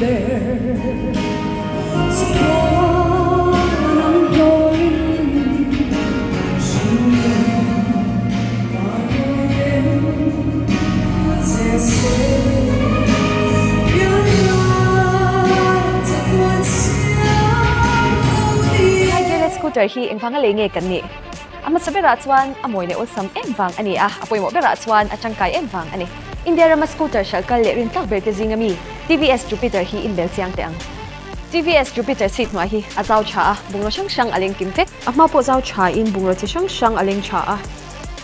High scooter hi engvanga lei nge kan nih? A hmasa berah chuan a mawi leh awlsam em vang a ni a, a pawimawh berah chuan a tangkai em vang a ni. India rama scooter hralh kal leh rintlak ber te zinga mi TVS Jupiter hi inbel chiang teh ang. TVS Jupiter seat hnuai hi a zau tha a, bungraw hrang hrang a leng kim vek. A hma pawh zau tha in bungraw chi hrang hrang a leng tha a.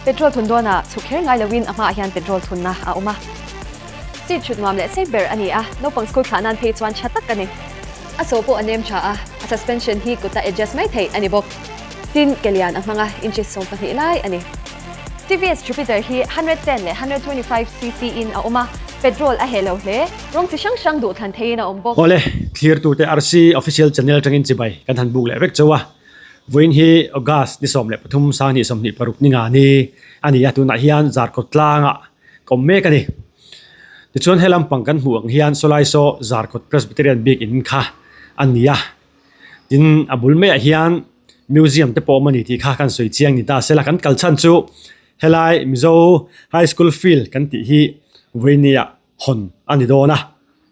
Petrol thun dawnah chhuk kher ngai loin a hmaah hian petrol thunna a awm a. Seat thut nuam leh sei ber a ni a, naupang school thlah nan phei chuan tha tak a ni. A so pawh a nem tha a, a suspension hi kuta adjust mai theih a ni bawk. Tin, ke lian a hmang a, inches 12 lai a ni. TVS Jupiter hi 110 leh 125 cc in a awm a, petrol a heh lo hle. Rawng chi hrang hrang duh thlan theiin a awm bawk. Awle, thlirtute RC Official Channel atangin chibai kan han buk leh vek chauh a. Vawiin hi August ni 13 sang 26 ni nga ni a ni a, tunah hian Zarkawt tlangah ka awm mek a ni. Tichuan he lampang kan hmuh ang hian sawlai saw Zarkawt Presbyterian bik in kha a ni a. Tin, a bul maiah hian museum te pawh awm a ni tih kha kan sawi chiang ni ta sela kan kal chhan chu helai Mizo High School Field kan tih hi vawinia hawn a ni dawn a.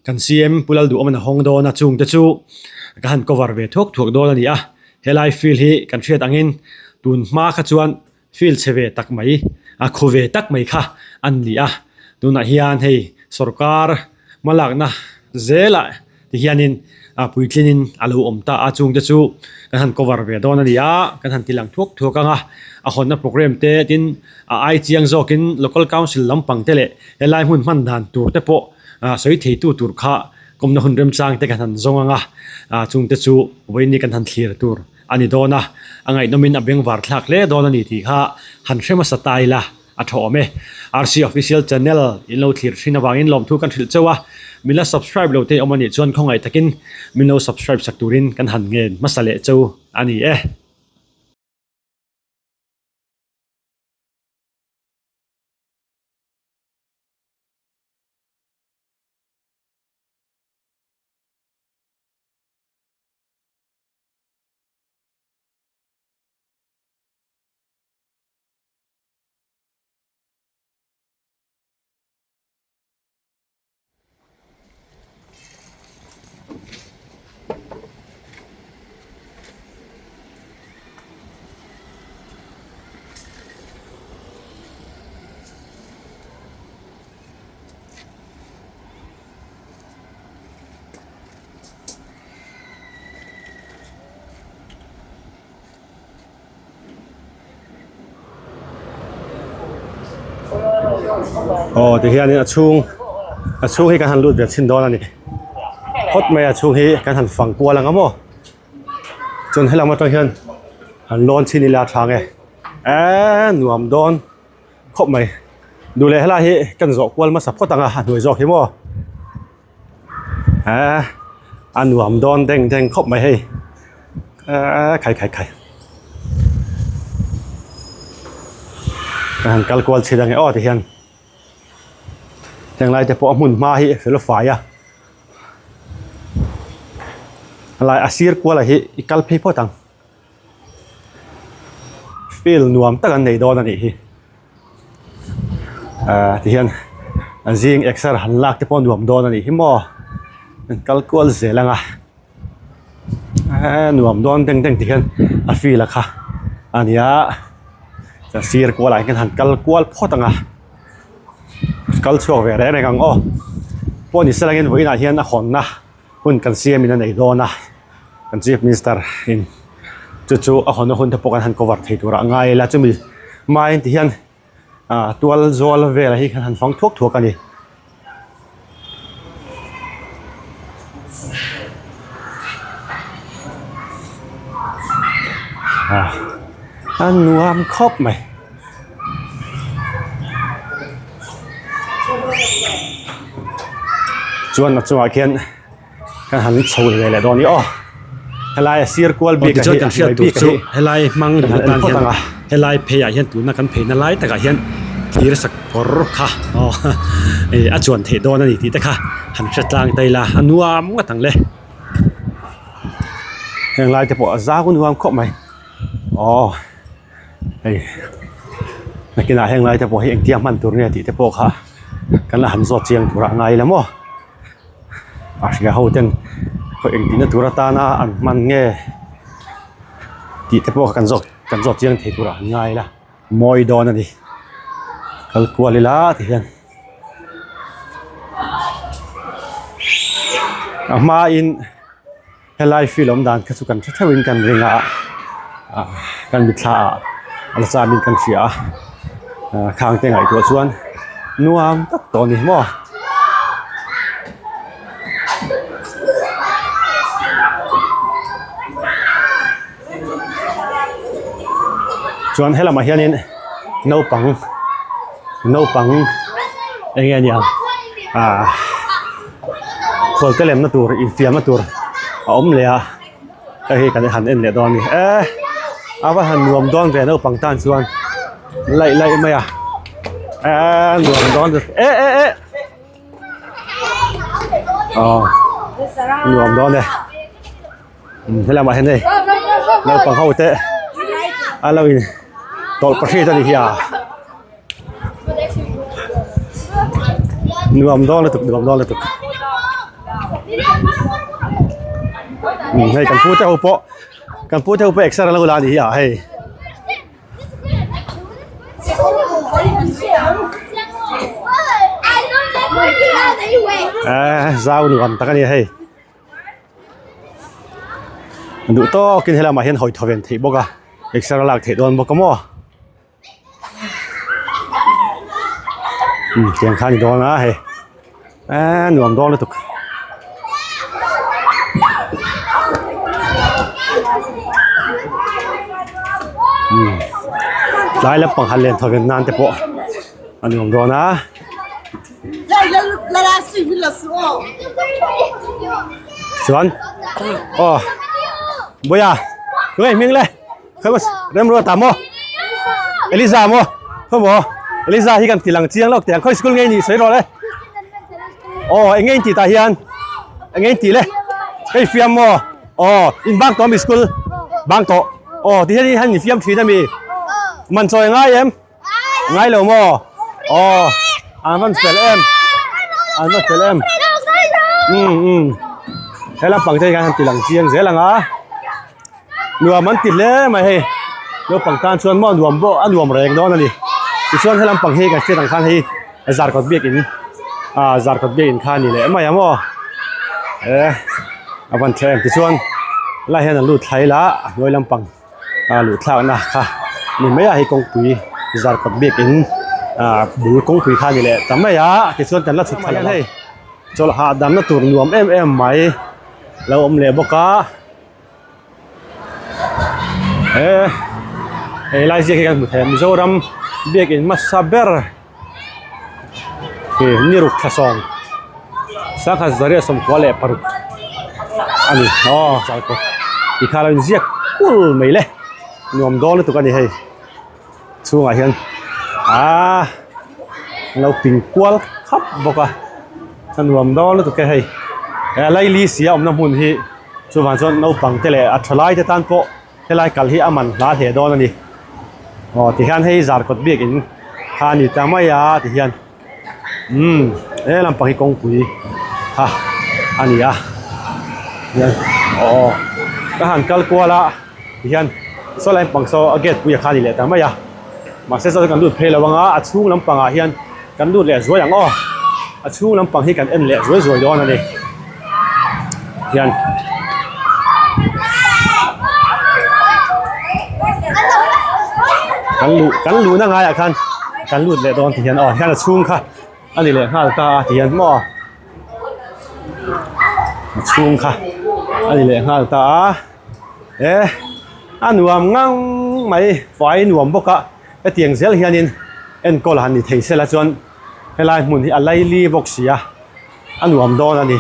Kan CM Pu Lalduhawm in a hawng dawn a, chungte chu ka han cover ve thuak thuak dawn a ni a. Helai field hi kan hriat angin tun hma kha chuan Field chhe ve tak mai, a khu ve tak mai kha an ni a. Tunah hian hei sorkar hmalakna zelah ti hianin a puitlinin a lo awm ta a, chungte chu kan han cover ve dawn a ni a, kan han tilang thuak thuak ang a. A hawnna programme te tin a ai chiang zawkin local council lampang te leh helai hmun hman dan tur te pawh sawi theitu tur kha kawmna hun remchang te kan han zawng ang a, chungte chu vawiin ni kan han thlir tur. A ni dawn a, a ngaihnawmin a bengvar thlak hle dawn a ni tih kha han hre hmasa ta ila a tha awm e. RC Official Channel in lo thlir thin avangin lawmthu kan hrilh chauh a, min la subscribe lo te awm a nih chuan khawngaih takin min lo subscribe sak turin kan han ngen hmasa leh chauh a ni e. Aw ti hianin a chhung a chhung hi kan han lut ve chhin dawn a ni phawt mai a chhung hi kan han fang kual ang a maw chuan helam atang hian han lawn chhin ila a tha nge eee nuam dawn. khawp mai duh leh helai hi kan zawh kual hmasa phawt ang a a hnuai zawk hi maw eh a nuam dawn deng deng khawp mai hei eh khai khai khai ka han kal kual chhin ang e aw ti hian heng lai te pawh a hmun hma hi fel fai a helai a sir kual ah hi i kal phei phawt ang. Field nuam tak an nei dawn a nih hi ah ti hian an zing exer han lak te pawh nuam dawn a nih hi maw an kal kual zel ang a eee nuam dawn deng deng ti hian a field a kha a ni a chuan sir kual ah hian han kal kual phawt ang a kal chhuak ve reng reng ang aw pawh ni se langin vawiinah hian a hawnna. Hun kan siam in a nei dawn a, kan Chief Minister in chu chu a hawn a hun te pawh kan han cover thei tur ah ngai ila chumi hmain ti hian ah tual zawl vel ah hi kan han fang thuak thuak a ni. Ah a nuam khawp mai. Chuan a chungah khian kan han chho ve leh dawn a ni aw helai a sir kual bik a hi a hnuai bik a hi helai hmang kan han en tan phawt hian ang a. helai phei ah hian tuna kan phei na lai takah hian. Thir sakawr kha aw ih a chuan theih dawn a ni tih te kha han hre tlang ta ila a nuam ngawt ang le. Heng lai te pawh a zau nuam khawp mai aw hei nakinah heng lai te pawh hi engtia hman tur nge tih te pawh kha kan la han zawt chiang tur a ngai la maw a hria ho ten khaw engtina tur atana an hman nge tih te pawh kan zawt kan zawt chiang thei turah an ngai la. Mawi dawn a ni kal kual ila ti hian a hmain helai field awm dan kha chu kan hre theuh in kan ring a ah kan mitthla ah a la cham in kan hria a ah khang te ngaihtuah chuan nuam tak tawh a ni maw. Chuan helamah hianin naupang naupang eng nge nia ah khualte lemna tur infiamna tur a awm leh a hei hi kan han en leh dawn a ni e a va han nuam dawn ve naupang tan chuan laih laih mai a eh nuam dawn eh eh eh. Aw nuam dawn e. Helamah hian hei naupang ho te a lo in tawlh pahrit a ni hi a nuam dawn lutuk nuam dawn lutuk hei kan pu te ho pawh kan pu te ho pawh exer an lo la a ni hi a hei. Eh zau nuam tak a ni hei. Duh tawkin helamah hian hawi thawven theih bawk a exer a lak theih dawn bawk a maw umm tiang kha a ni dawn a hei eee nuam dawn lutuk. Umm tlai lampang han len thawven nan te pawh a nuam dawn a. Chuan aw Buia tunge hming le Remruata maw Eliza maw khaw maw Eliza hi kan ti lang chiang lawk teh ang khawi school nge ni sawi rawh le aw eng nge in tih tah hian eng nge in tih le hei fiam maw aw in bang tawh ami school bang tawh aw ti hian in fiam thin ami man chawi a ngai em. Ngai lo maw? Aw, an van fel em. An van fel em. Um um. He lampang te hian han ti lang chiang zel ang a. Nuam an ti hle mai hei. Naupang tan chuan maw nuam pawh a nuam reng dawn a ni. Tichuan he lampang hi kan hriat ang khan hei Zarkawt biakin ah Zarkawt biakin kha a ni leh mai a maw. Eh a van tha em tichuan lai hian an lut thlai la a hnuai lampang. a luh thlakna kha ni mai a hei kawngpui zarkawt biakin ah bul kawngpui kha a ni leh ta mai a tichuan kan la chhuk thla hei chawlh hahdamna tur nuam em em mai lo awm leh bawk a he hei lai ziak hi kan hmu thei a Mizoram biakin hmasa ber Ih ni ruk thlasawm sangha zariat 96 a ni aw zarkawt tikha lo inziak kul mai le nuam dawn lutuk a ni hei chhungah hian aaa an lo ping kual khap bawk a a nuam dawn lutuk e hei he laili si a awmna hmun hi chuvang chuan naupang te leh a thalai te tan pawh. Helai kal hi a man hla hle dawn a ni. Aw tihian hei Zarkawt biakin kha a ni ta mai a tihian umm he lampang hi kawngpui kha a ni a hian aw ka han kal kual a tihian saw lai lampang saw a gate pui a kha a ni leh ta mai a mahse saw chu kan lut phei lo ang a a chhung lampangah hian kan lut leh zuai ang aw a chhung lampang hi kan en leh zuai zuai dawn a ni. Hian kan luh kan luhna ngaiah khan kan lut leh dawn ti hian aw hian a chhung kha a ni leh nghal ta a ti hian maw a chhung kha a ni leh nghal ta a e a nuam ngang mai fai nuam bawk a hetiang zel hianin enkawl han ni thei sela chuan helai hmun hi a laili bawk si a. A nuam dawn a ni.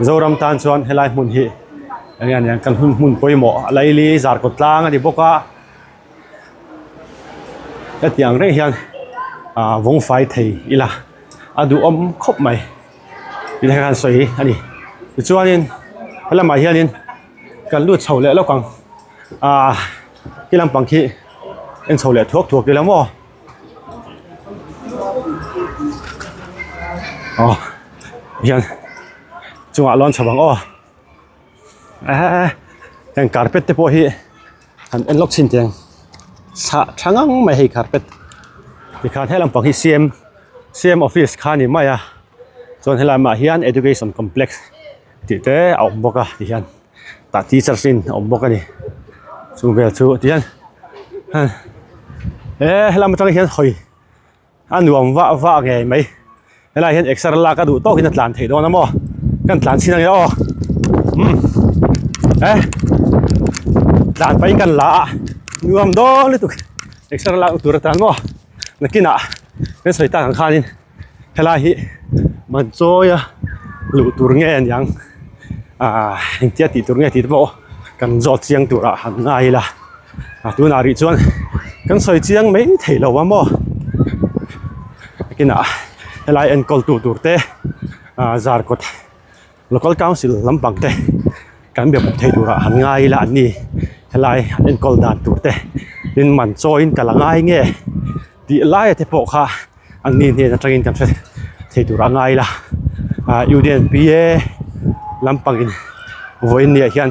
Zoram tan chuan helai hmun hi eng nge aniang kan hun hmun pawimawh a laili zarkawt tlang a ni bawk a. Hetiang reng hian ah vawng fai thei ila a duhawm khawp mai tih khan sawi a ni. Tichuanin helamah hianin kan lut chho leh lawk ang ah khi lampang khi en chho leh thuak thuak ila maw. Aw hian chungah lawn chho ang aw ehe heng carpet te pawh hi han en lawk chhin teh ang chhah tha ngang mai hei carpet tikhan helam pang hi CM CM office kha a ni mai a chuan helai ah hian education complex tih te a awm bawk a tihian tah teachers in a awm bawk a ni chung vel chu tihian he helam atang hian hawi a nuam vah vah ngei mai helaiah hian exer lak a duh tawkin a tlan theih dawn a maw kan tlan chhin ange aw umm eh tlan pahin kan la a nuam dawn lutuk exer lak tur atan maw nakinah kan sawi tak ang khanin helai hi man chawi a luh tur nge aniang ah engtia tih tur nge tih te pawh kan zawt chiang turah han ngai ila a tunah rih chuan kan sawi chiang mai thei lo a maw nakinah helai enkawl tu tur te ah zarkawt local council lampang te kan be bawk thei turah han ngai ila an ni helai an enkawl dan tur te tin man chawiin ka la ngai nge tih laia te pawh kha. An ni hnen atangin kan hre thei tur a ngai la ah Union P_A lampangin vawiin ni ah hian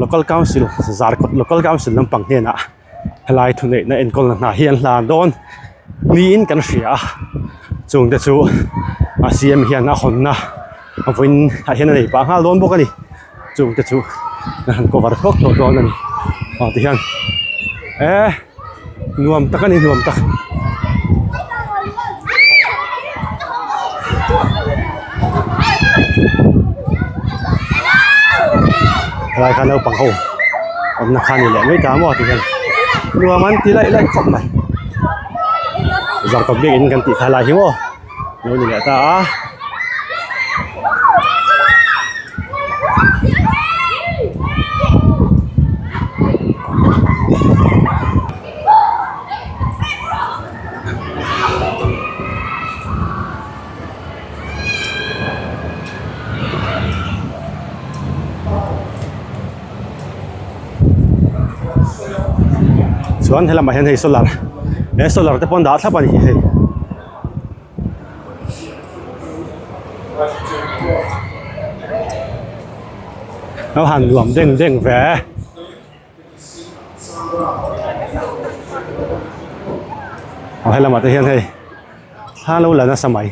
local council zarkawt local council lampang hnenah helai thuneihna enkawlna hna hi an hlan dawn niin kan hria a chung te chu a C_M hian a hawnna a vawiin ah hian a nei pah nghal dawn bawk a ni chung te chu an han cover thuak thuak dawn a ni ah tihian eh. Nuam tak a ni nuam tak. Helai kha naupang ho awmna kha a ni leh mai ta maw ti hian nuam an ti laih laih khawp mai. Zarkawt biakinn kan tih kha lai hi maw lo ni leh ta a. Chuan helamah hian hei solar he solar te pawh an dah thlap a ni hei. Lo han nuam deng deng ve. Aw helamah te hian hei thla lo la nasa mai.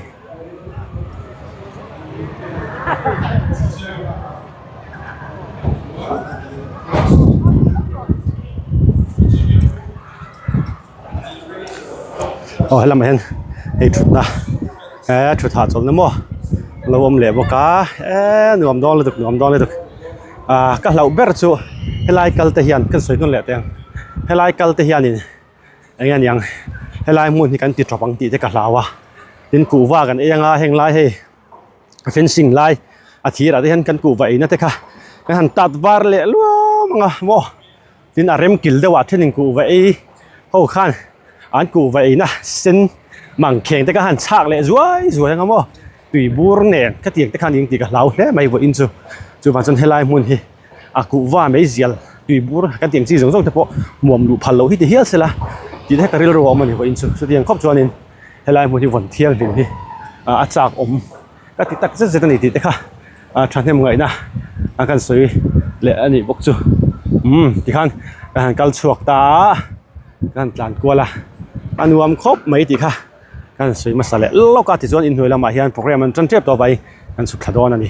Aw helamah hian hei thutna eh thut hahchawlhna maw lo awm leh bawk a eh nuam dawn lutuk nuam dawn lutuk ah ka hlauh ber chu helai kal te hian kan sawi hnawn leh teh ang helai kal te hianin eng nge niang helai hmun hi kan ti tawp ang tih te ka hlau a tin kuhva kan ei anga heng lai hei fencing lai a thirah te hian kan kuhva eina te kha kan han tat var leh luam ang a maw. Tin a rem kil deuh ah thenin kuhva ei ho khan an kuhva eina sen mangkheng te kha han chhak leh zuai zuai anga maw tui bur nen ka tiang te khan eng tih ka hlau hle mai vawiin chu chuvang chuan helai hmun hi a kuhva mai zial tui bur kan tiang chi zawng zawng te pawh muam luh phal loh hi ti hial sela tih te ka rilru a awm a ni vawiin chu chutiang khawp chuanin helai hmun hi vawn thianghlim hi a chak awm. Ka ti tak zet zet a ni tih te kha a thahnem ngaihna a kan sawi leh a nih bawk chu umm tikhan ka han kal chhuak ta a ka han tlan kual a a nuam khawp mai tih kha ka han sawi hmasa leh lawk a tichuan inhnuai lamah hian program an tan tep tawh vai kan chhuk thla dawn a ni.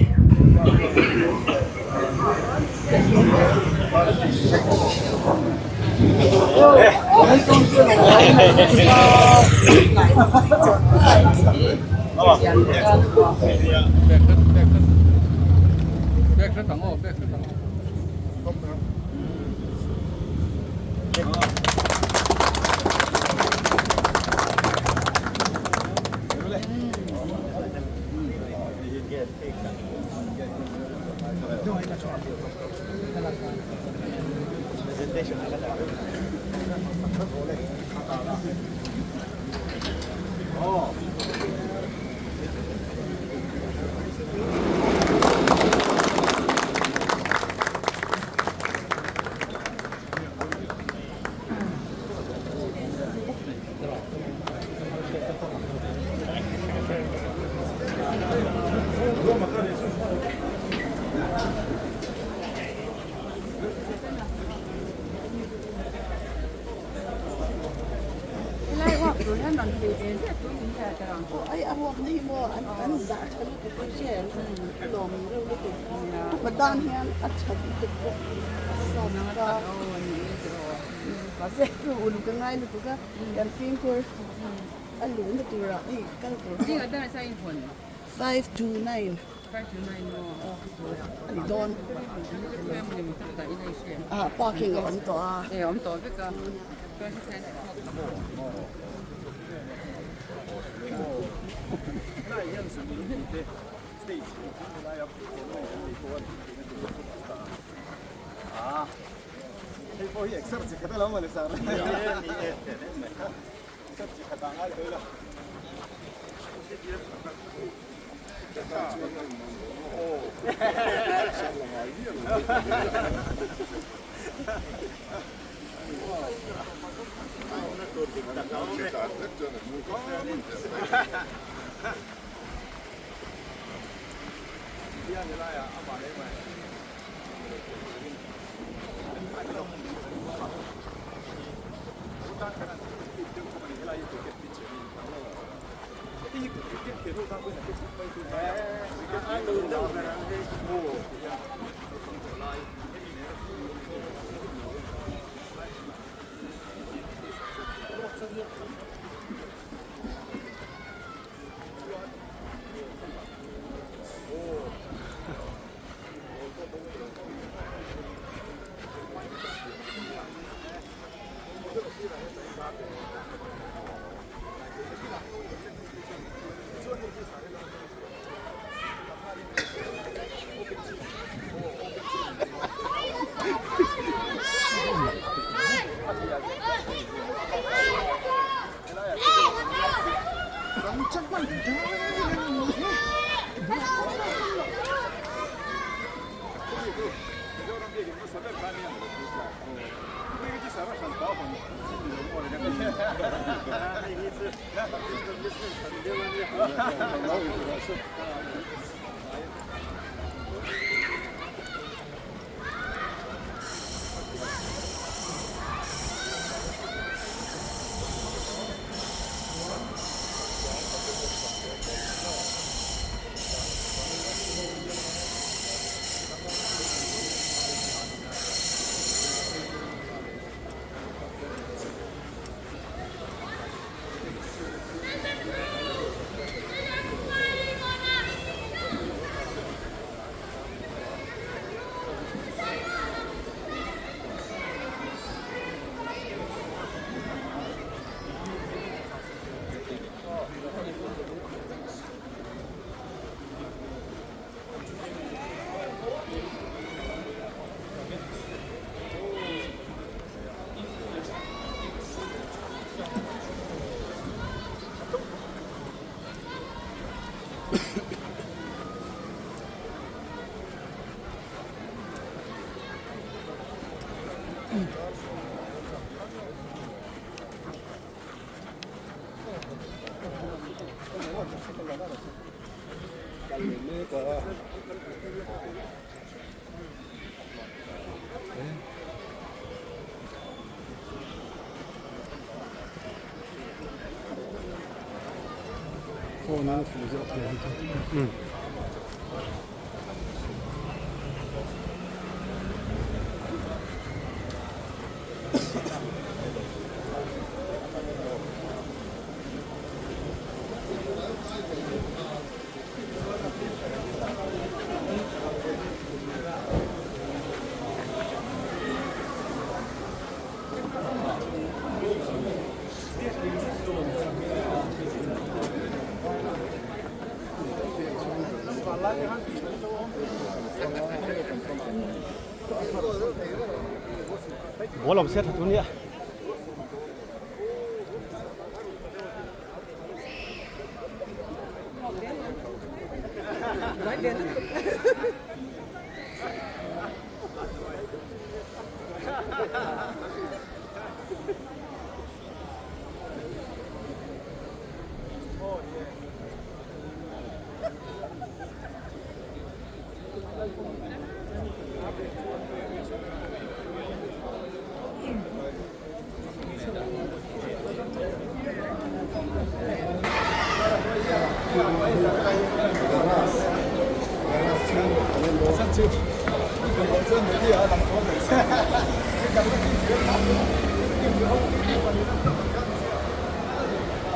Ball awm se tha tur nia.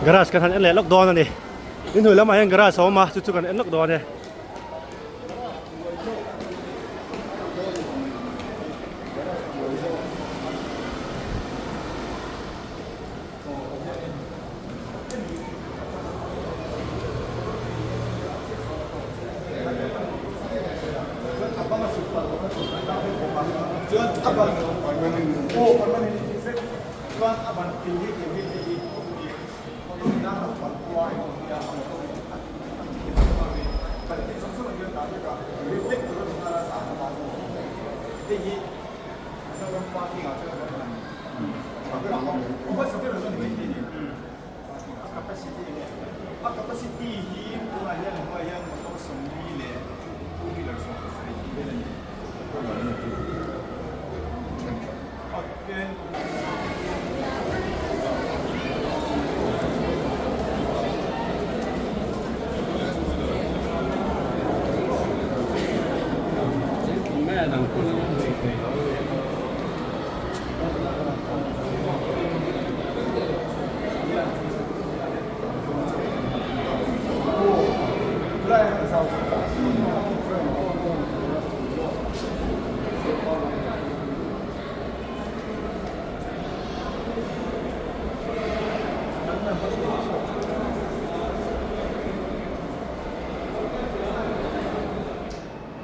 Garage kan han en leh lawk dawn a ni inhnuai lamah hian garage a awm a chu chu kan en lawk dawn e.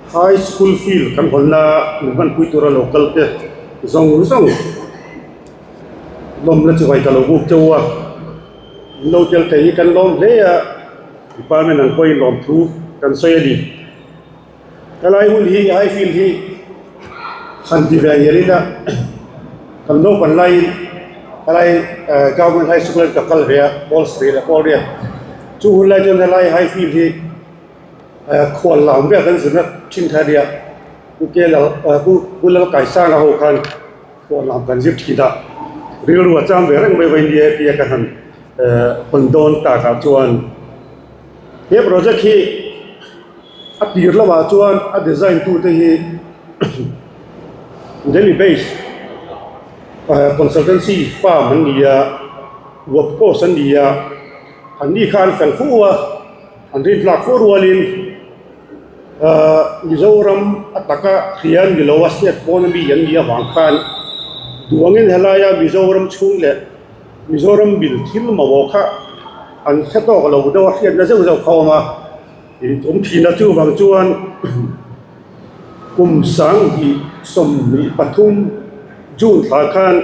High School field kan hawnna min hmanpui tura lo kal te zawng zawng lawmna chu vai ka lo buk teuh a, in lo tel thei hi kan lawm hle a, department ang pawhin lawmthu kan sawi a ni. Helai hun hi high field hi han ti ve ngial ila kan naupan laiin helai government high school ka kal ve a pawl sarih leh pawl riat chu hun lai chuan helai high field hi khual lam vel kan zirna thin kha ania pu Kela pu Lalkaisanga ho khan khual lam kan zir thin a rilru a cham ve reng mai vawi nia tia ka han hawn dawn takah chuan he project hi. A tir lamah chuan a design tute hi Delhi based consultancy firm an ni a, Wabcos an ni a, an ni kha an fel fo a, an rintlak fo rualin Mizoram a taka hria ni lo a state pawn ami an nih avang khan duangin helaia Mizoram chhung leh Mizoram bil thil mamawh kha an hre tawk lo deuh a hriatna zeuh zeuh kha a awm a. Awm thin a chuvang chuan kum 2023 June thla khan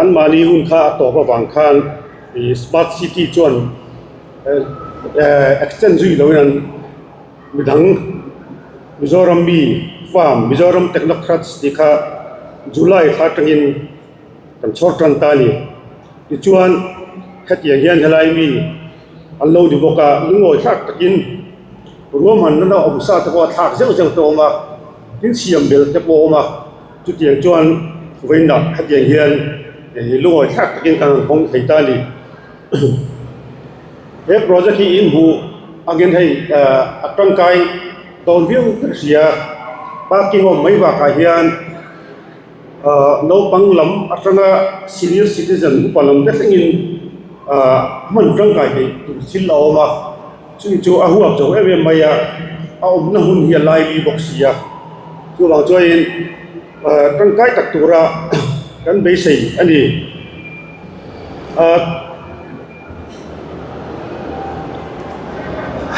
anmahni hun kha a tawp avang khan Smart City chuan extend zui loin an midang Mizoram mi farm Mizoram Technocrats tih kha July thla atangin kan chhawr tan ta a ni. Tichuan hetiang hian helai mi an lo ni bawk a, lungawi thlak takin ruahmanna na awm sa te pawh a thlak zeuh zeuh te a awm a, tin siam bel te pawh a awm a, chutiang chuan vawiinah hetiang hian lungawi thlak takin kan han hawng thei ta a ni. He project hi inhmuh angin hei a tangkai dawn viau ka hria, parking awm mai bakah hian. Naupang lam atanga senior citizen upa lam te thlengin hman tangkai theih tur thil a awm a, chumi chu a huap zo em em mai a, a awmna hun hi a lai li bawk si a, chuvang chuanin tangkai tak tura kan beisei a ni.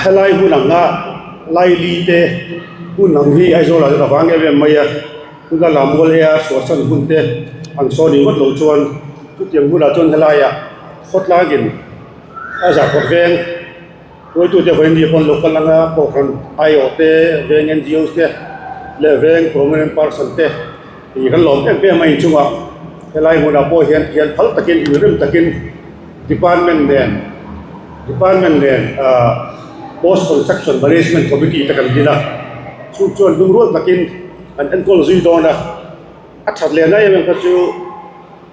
Helai hun anga laili te hun ang hi Aizawl ah chuan a vang em em mai a. Tuna Lammual ea suahsan hun te an sawn ringawt lo chuan chutiang hunah chuan helaiah khawtlangin a zarkawt veng. Hruaitute vawiin pawn local anga kohhran aiawh te, veng NGOs te leh veng prominent person te ih kan lawm em em a inchungah helai hmunah pawh hian thian phal takin inrem takin department nen department nen ah post construction management committee te kan din a chu chuan lungrual takin an enkawl zui dawn a a that lehna em em kha chu.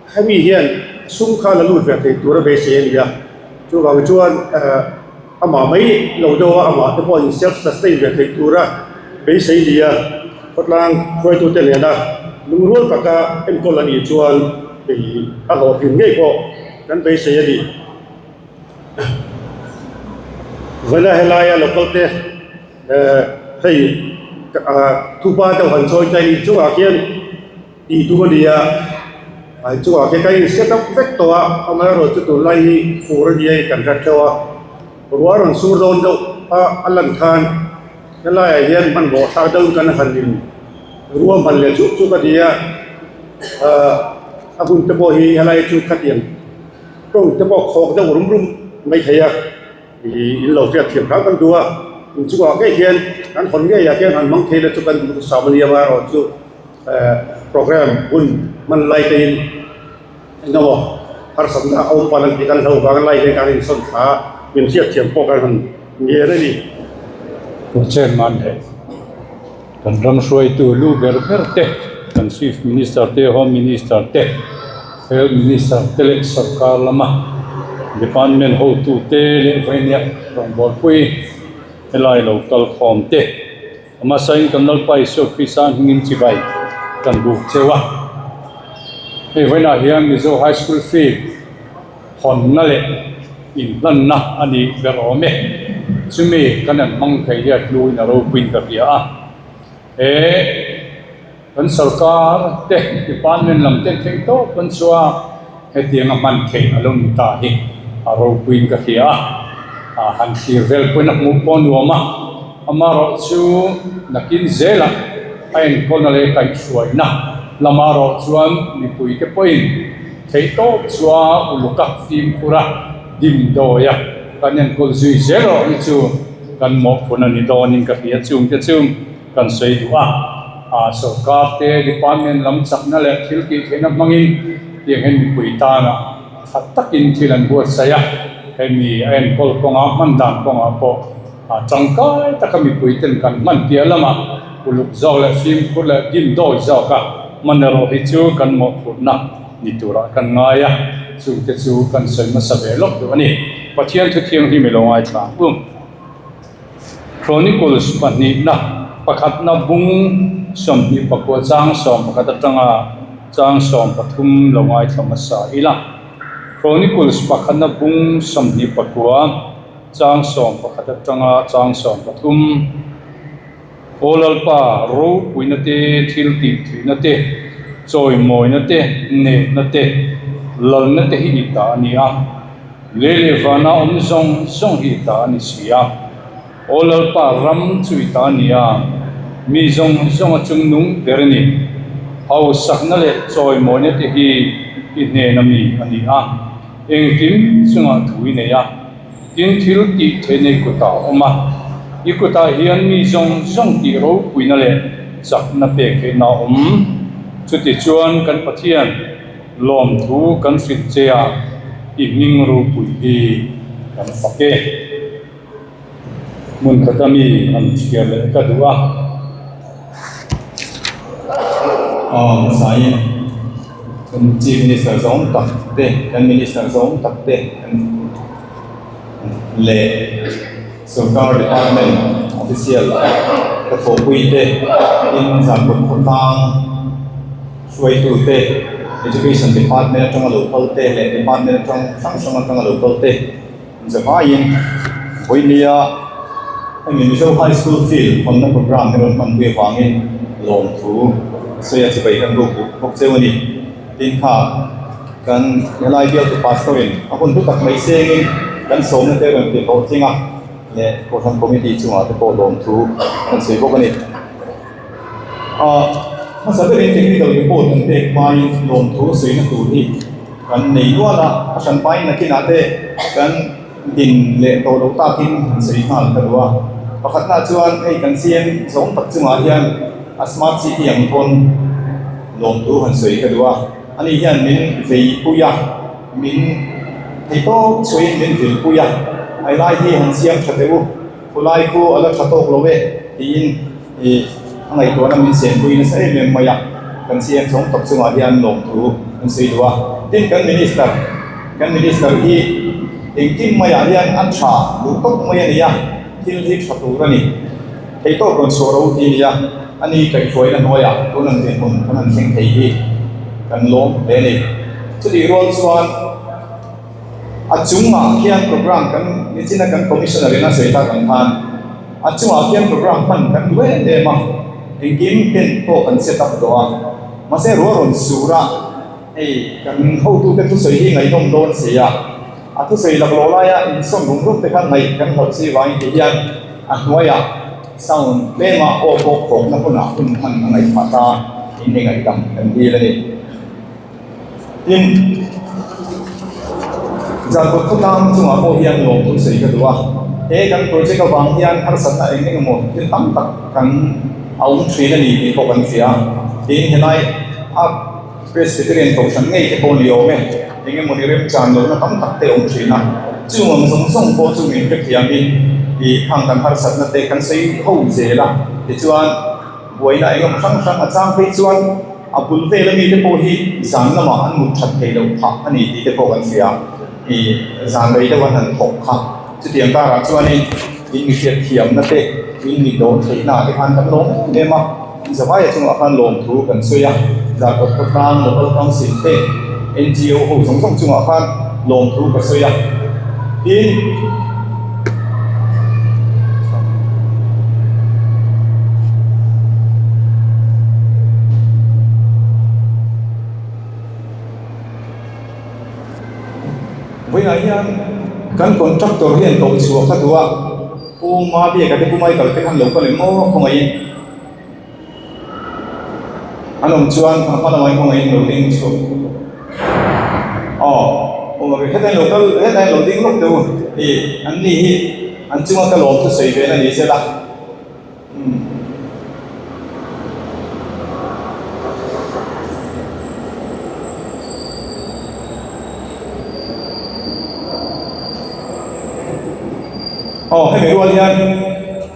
Hemi hian sum kha la lut ve thei tura beisei a ni a, chuvang chuan amah mai lo deuh a, amah te pawhin self sustain ve thei tura beisei ni a, khawtlang hruaitute nena lungrual taka enkawl a nih chuan hei a hlawhtlin ngei pawh kan beisei a ni. Vawiina helaia local te hei thupa deuh han chawi ta hi chungah khian. Tih tum a ni a, a chungah khian ka in set up vek tawh a, amaherawhchu chu tunlai hi fur a nia i kan hrat theuh a, ruah a rawn sur dawn deuh a a lan khan helaiah hian hmanhmawh thlak deuhin kan han in ruahman leh chuk chuk a ni a, ahh a hun te pawh hi helai chu khatiang tawng te pawh khawk deuh rum rum mai thei a. Ih in lo hriat thiam hram kan duh a, in chungah ngei hian kan hawn ngeiah hian han hmang thei la chu kan duh hrisam a nia amaherawhchu eh program hun hman lai te in eng emaw harsatna a awm palh ang tih kan hlo vang a lai hian kan insawn thla a, min hriat thiam pawh kan han ngen a ni. Pu Chairman leh kan ram hruaitu lu ber ber te, kan Chief Minister te, Home Minister te, Health Minister te leh sorkar lama department hotute leh vawinia rawngbawlpui helai lo kal khawm te a hmasain kan Lalpa Isua Krista hmingin chibai kan buk cheu a. Hei vawiinah hian Mizo High School field hawnna leh inhlanna a ni ber awm e. Chumi kan han hmang thei hi a hluin a ropuiin ka hria a. He. Kan sorkar te department lam ten theih tawp kan chhuah a, hetianga hman theih a lo ni ta hi a ropuiin ka hria a, a han thlir vel pawhin a hmuh pawh a nuam a, amaherawh chu nakin zelah a enkawlna leh kaihhruaina lamah erawh chuan mipuite pawhin theih tawp chua uluk a, fimkhur a, dimdawi a kan enkawl zui zel erawh hi chu kan mawhphun a ni dawnin ka hria chungte chu. Kan sawi duh a, ah sorkar te department lam chakna leh thil tih theihna hmangin tiang hian mipui tana tha takin thil an buatsaih a, hemi a enkawl kawngah hman dan kawngah pawh ah tangkai taka mipui ten kan hman piah lamah uluk zawk leh fimkhur leh dimdawi zawka hman erawh hi chu kan mawhphurhna ni turah kan ngai a, chungte chu kan sawi hmasa ve lawk duh a ni. Pathian thu thianghlim i lo ngaithla ang u. Chronicles pahnihna pakhatna bung 24 chang 11 atanga chang 13 lo ngaithla hmasa ila. Chronicles pakhatna bung 24 chang 11 atanga chang 13. Aw Lalpa, ropuina te, thil tih theihna te, chawimawina te, nehna te, lalna te hi i ta a ni a. Lei leh vana awm zawng zawng hi i ta a ni si a. Aw Lalpa, ram chu i ta a ni a, mi zawng zawng a chungnung ber a ni. Hausakna leh chawimawina te hi i hnena mi a ni a, engkim chungah thu i nei a. Tin, thil tih theihna i kutah a awm a, i kutah hian mi zawng zawng tih ropuina leh chakna pek theihna a awm. Chutichuan kan Pathian lawmthu kan hrilh che a, i hming ropui hi kan fak e. Hmun khata mi han chhiar leh ka duh a. Aw hmasaiin kan Chief Minister zawng tak te, kan Minister zawng tak te kan leh sorkar department official ka thawhpui te tin Zarkawt khawtlang hruaitu te, Education department atanga lo kal te leh department atang hrang hrang atanga lo kal te. Zavaiin vawinia hemi Mizo High School Field hawnna programme hi rawn hmanpui avangin lawmthu a sawi a, chibai kan ruk duh bawk cheu a ni. Tin kha kan helai bialtu pastor in a hun hlu tak mai sengin kan sawmna te rawn ti hlawhtling a leh Kohhran Committee chungah te pawh lawmthu kan sawi bawk a ni. Ahh hmasa berin technical report kan pek hmain lawmthu sawina tur hi kan nei nual a, a hran pain nakinah te kan. Din leh tawh loh takin han sawi nghal ka duh a. Pakhatna chuan hei kan CM zawng tak chungah hian a smart city ang pawn lawmthu han sawi ka duh a. Ani hian min veipui a, min theitawp chhuahin min vilpui a, a lai hi han siam tha teh u, khulai khu a la tha tawk lo e tiin ih a ngaihtuahna min senpui nasa em em mai a. Kan CM zawng tak chungah hian lawmthu an sawi duh a. Tin kan minister. Kan minister hi engkim maiah hian a tha duh tawp mai a ni a, thil hi tha tur a ni. Theitawp rawn chhuah ro ti a ni a, ani kaihhruaina hnuaiah tun ang dinhmun kan han thleng thei hi kan lawm hle a ni. Chutih rual chuan a chungah khian program kan nichina kan commissioner in a sawi tak ang khan a chungah khian program hman kan duh em em a, engkim tent pawh kan set up tawh a, mahse ruah rawn sur a. Hei kan hotute thusawi hi ngaihnawm dawn si a, a thusawi laklawh laia insawn rum rum te kha ngaih kan hlauh si vangin ti hian a hnuaiah sound tlema aw pawh khawkna hunah hun hman a ngaih phah ta in ni ngaihdam kan dil a ni. Tin, Zarkawt khawtlang chungah pawh hian lawm thusawi ka duh a, he kan project avang hian harsatna eng eng emaw thil tam tak kan a awm thin a ni tih pawh kan hria a, tin helai a Presbyterian kohhran ngei te pawh ni awm e, eng emaw ni remchan lohna tam tak te awm thin a, chung ang zawng zawng pawh chu min hrethiamin ih khang kan harsatna te kan sawi ho zel a, tichuan buaina eng emaw hrang hrang a chang phei chuan a bul vel ami te pawh hi zan lamah an mut that thei loh phah a ni tih te pawh kan hria, ih zan rei deuh an han thawk kha chutiang karah chuanin in mi hriatthiamna te in mi dawh theihna ah te khan kan lawm em em a. Zavaia chungah khan lawmthu kan sawi a, Zarkawt khawtlang, Local Council te, NGO ho zawng zawng chungah khan lawmthu ka sawi a. Tin, Vawiinah hian kan contractor hian tawh chhuah ka duh a, Pu Mabiaka te Pu Michael te khan lo kal em aw khawngaihin. An awm chuan a hma lamah hian in lo ding chhuak aw awm a hetah hian lo kal hetah hian lo ding lawk deuh ih an ni hi an chunga ka lawm thusawi ve na ni se la umm. Aw hemi rual hian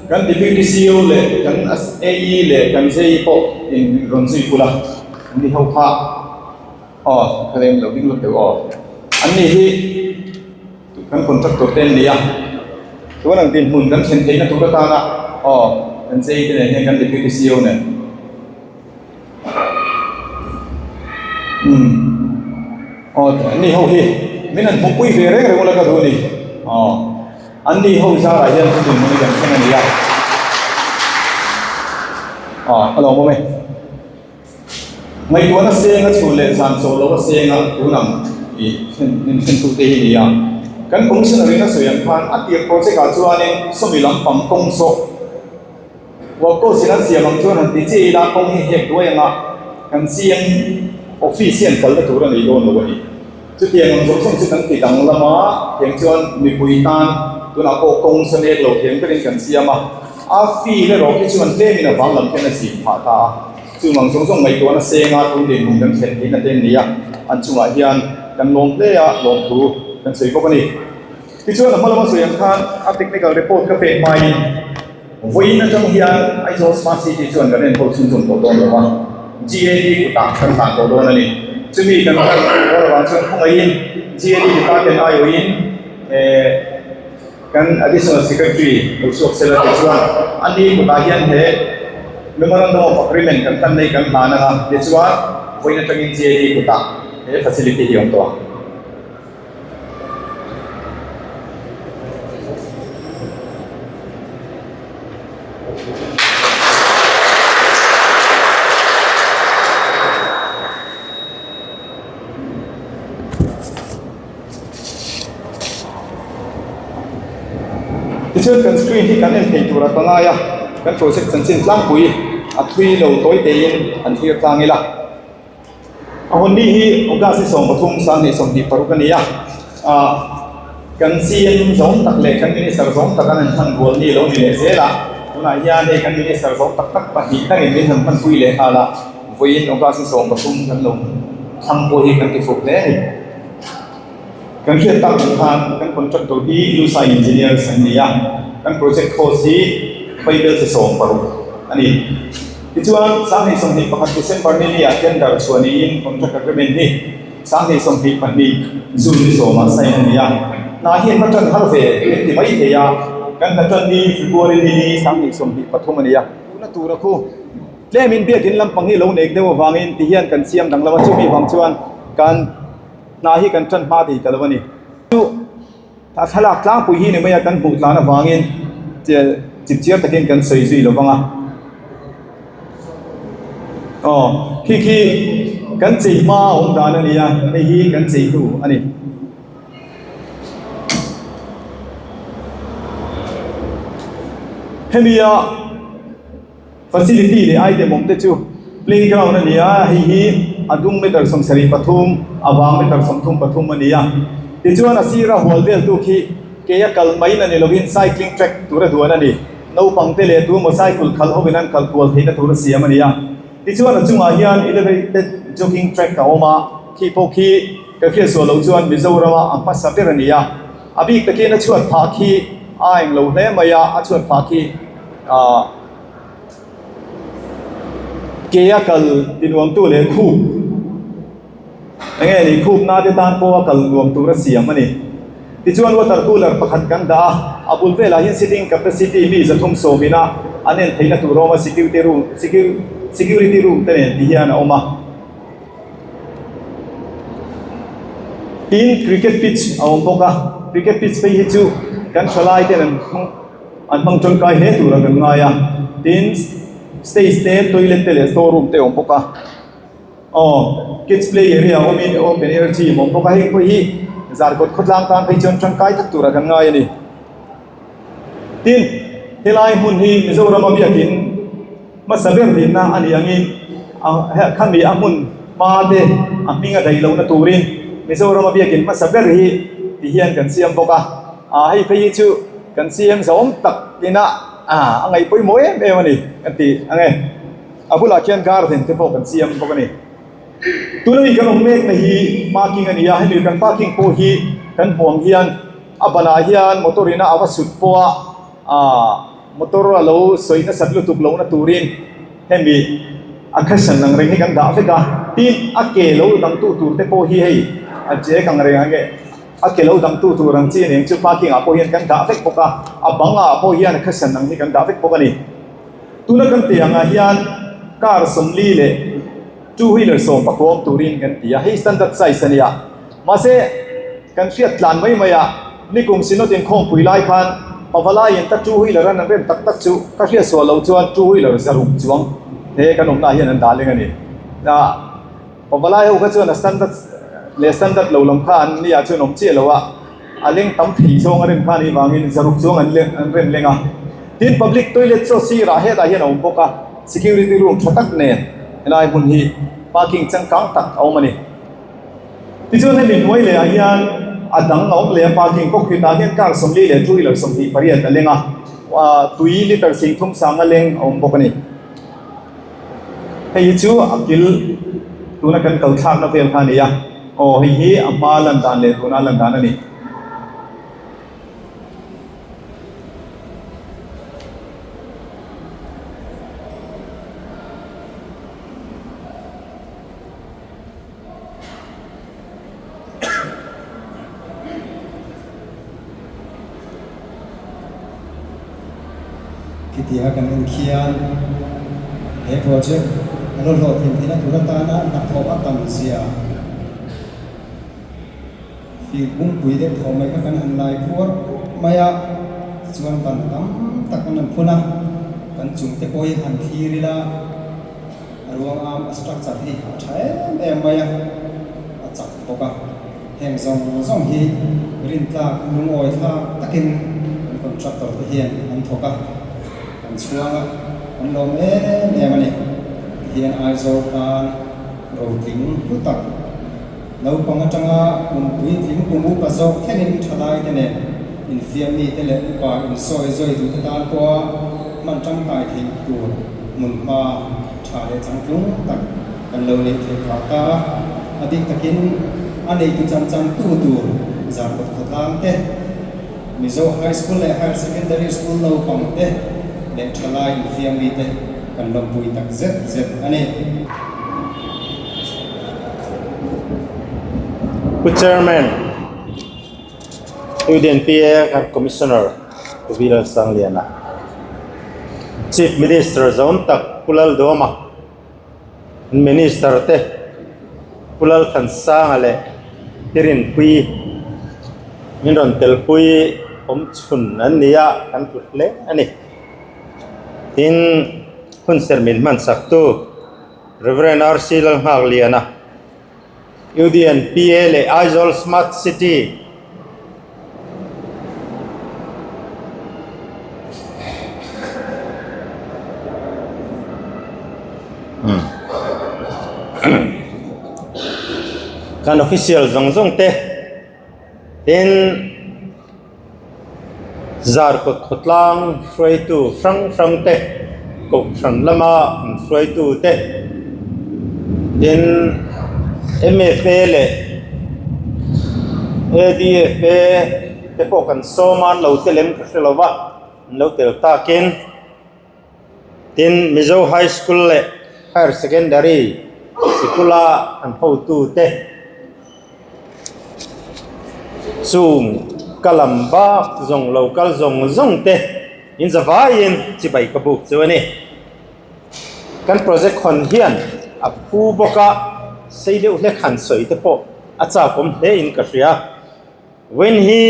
kan Deputy CEO leh kan AE leh kan JE pawh in rawn zui kul a, an ni ho kha aw ka rem lo ding lawk deuh aw an ni hi kan contractor te an ni a, tun ang dinhmun kan thlen theihna tur atana aw kan JE te nen hian kan Deputy CEO nen. Umm aw an ni ho hi min han hmuhpui ve reng reng ula ka duh a ni aw an ni ho zarah hian thu dinhmun hi kan thleng a ni a aw a lawmawm e ngaihtuahna senga chhun leh zan chawh loh a senga tun ang ih thlen min thlen tute hi a ni a kan commissioner in a sawi ang khan a tir project ah chuanin sawmi lampang kawng zawh. Workforce in an siam ang chuan han ti chiah ila kawng hi hek duai anga kan CM office hian kalna tur a nei dawn lo a ni. Chutiang ang zawng zawng chu kan ti danglam a, tiang chuan mipui tan tunah pawh kawng sa nek lo thiam berin kan siam a, a fee erawh khi chuan tlemin a vang lam khian a zin phah ta a. Chung ang zawng zawng ngaihtuahna senga tun dinhmun kan thlen theihna te an ni a, an chungah hian kan lawm hle a, lawmthu kan sawi bawk a ni. Tichuan a hma lama sawi ang khan a technical report ka pek hmain, Vawiin atang hian Aizawl Smart City chuan kan enkawl chhunzawm tawh dawn lo a, GAD kutah kan hlan tawh dawn a ni. Chumi kan hlan dawn avang chuan khawngaihin GAD department aiawhin kan Additional Secretary lo chhuak sela tih chuan ani kutah hian he Memorandum of Agreement kan hlan nei kan hlan ang a, tichuan vawiin atangin GAD kutah he facility hi a awm tawh ang. Tichuan kan screen hi kan en thei tur a ka ngai a, kan project chanchin tlangpui a thui lo tawi teiin an thlir tlang ila. A hun ni hi August ni 13 26 a ni a, ah. Kan CM zawng tak leh kan Minister zawng tak an han hman rual ni lo ni leh zel a, tunah hian hei kan Minister zawng tak tak pahnih dangin min han hmanpui leh nghal a, vawiin August ni 13 kan lo thlang pawh hi kan ti fuk hle a ni. Kan hriat tak ang khan kan contractor hi Lusai Engineers an ni a, kan project cost hi Vaibel chi 60 a ni. Tichuan, 2021 December ni ni ah tender chhuah niin contract agreement hi 2022 June ni sawmah sign a ni a. Hna hi an va tan har ve kan ti mai thei a, kan hna tan hi February ni hi 2023 a ni a. Tuna tura khu tlemin biakin lampang hi lo nek deuh avangin tihian kan siam danglam a, chumi vang chuan kan hna hi kan tan hma thei ta lo a ni. Chu a thlalak tlangpui hi ni mai a, kan hmuh tlan avangin chipchiar takin kan sawi zui lo vang a. Aw, khi khi kan chei hma a awm dan a ni a, hei hi kan chei hnu a ni. Hemi a. Facility leh item awm te chu playground a ni a, hei hi a dung meter 73, a vang meter 33 a ni a. Tichuan a sira hual vel tu khi ke a kal mai na ni lovin cycling track tur a duan a ni. Naupang te leh tu emaw cycle khalh hovin an kal kual theihna tur a siam a ni a. Tichuan a chungah hian elevated jogging track a awm a, khi pawh khi ka hriat sual loh chuan Mizorama a hmasa ber a ni a. A bik takin a chhuat phah khi a englo hle mai a, a chhuat phah khi Ahh ke a kal ti nuam tu leh khup eng nge ni khup na te tan pawh a kal nuam tur a siam a ni. Tichuan water cooler pakhat kan dah a, a bul velah hian sitting capacity mi 370 ina an en theihna tur a awm a, security room security room te nen ti hian a awm a. Tin cricket pitch a awm bawk a, cricket pitch phei hi chu kan thalai ten an hmang. An hmang tangkai hle tur a kan ngai a, tin stage te, toilet te leh store room te a awm bawk a, aw kids play area a awmin open air gym a awm bawk a, heng pawh hi Zarkawt khawtlang tan phei chuan tangkai tak tur a kan ngai a ni. Tin, helai hmun hi Mizorama biakin hmasa ber dinna a nih angin khami a hmun hma te a hming a daih lohna turin Mizorama biakin hmasa ber hi ti hian kan siam bawk a, hei phei hi chu Kan CM zawm tak ina a ngaih pawimawh em em a ni kan ti ang e. A bulah khian garden te pawh kan siam bawk a ni. Tuna mi kan awm mekna hi parking a ni a, hemi kan parking pawh hi kan hmuh ang hian a banah hian motor ina a va sut pawh a, ah motor a lo sawi nasat lutuk lohna turin hemi a cushion ang reng hi kan dah vek a. Tin, a ke lo dangtu tur te pawh hi hei a jek ang reng ang e. A ke lo dangtu tur ang chi nen chu parking ah pawh hian kan dah vek bawk a, a bang ah pawh hian a khasan ang hi kan dah vek bawk a ni. Tuna kan tih angah hian car 40 leh two wheeler 19 awm turin kan ti a, hei standard size a nia. Mahse, kan hriat tlan mai mai a, nikum Synod inkhawmpui lai khan Pavalaiin ta two wheeler an an rem tak tak chu ka hriat sual loh chuan two wheeler 600 chuang he kan awmna ah hian an dah leng a ni. Pavalai ho kha chuan a standard leh standard lo lam kha an ni ah chuan awm chiah lo a, a leng tam thei zawng a rem kha a nih vangin 600 chuang an leng an rem leng a. Tin public toilet chaw sirah hetah hian a awm bawk a, security room tha tak nen helai hmun hi parking changkang tak a awm a ni. Tichuan hemi hnuai leh ah hian a dang a awm leh a, parking bawk hi tah hian car 40 leh two wheeler 28 a leng a, tui litre 30 sang a leng a awm bawk a ni. Hei hi chu a kil tuna kan kal thlakna vel kha a ni a, aw hei hi a hma lan dan leh tuna lan dan a ni. Khitianga kan en khian he project a lo hlawhtlin theihna tur atana hnathawh a tam zia fir bungpui deuh thaw mai kha kan han lai khuar mai a, tichuan ban tam tak an han phun a, kan chungte pawh hi han thlir ila. A ruang am a structure hi a tha em em mai a, a chak bawk a. Heng zawng zawng hi rintlak lungawi thlak takin kan contractor te hian an thawk a, an chhuang a, an lawm em em a ni. Tihian Aizawl tan rotling hlu tak. Naupang atanga kum puitling kum upa zawk thlengin thalaite nen infiammi te leh upa insawi zawi duhte tan pawha hman tangkai theih tur hmunhma tha leh changtlung tak kan lo neih theih phah ta a. A bik takin a neitu chan changtu tur Zarkawt khawtlang te, Mizo High School leh Higher Secondary School naupang te leh thalai infiammi te kan lawmpui tak zet zet a ni. Pu Chairman, UDNPA Commissioner Pu V Lalsangliana, Chief Minister zawm tak Pu Laldawma, Minister te Pu Lalthansanga leh Pi Rinpuii min rawn telpui awm chhun an ni a, kan tlu hle a ni. Tin, hunserh min hman saktu Rev. RC Lalnghakliana, UDNPA leh Aizawl Smart City Kan official zawng zawng te tin Zarkawt khawtlang hruaitu hrang hrang te kohhran lama an hruaitu te tin M_F_A leh A_D_F_A te pawh kan sawm a an lo tel em ka hre lo va an lo tel takin. Tin, Mizo High School leh Higher Secondary sikula an hotute chung ka lam bak zawng lo kal zawng zawng te in zavaiin chibai ka buk chu a ni. Kan project hawn hian a phu bawk a, sei deuh hlek han sawi te pawh a chakawm hle in ka hria. Vawiin hi.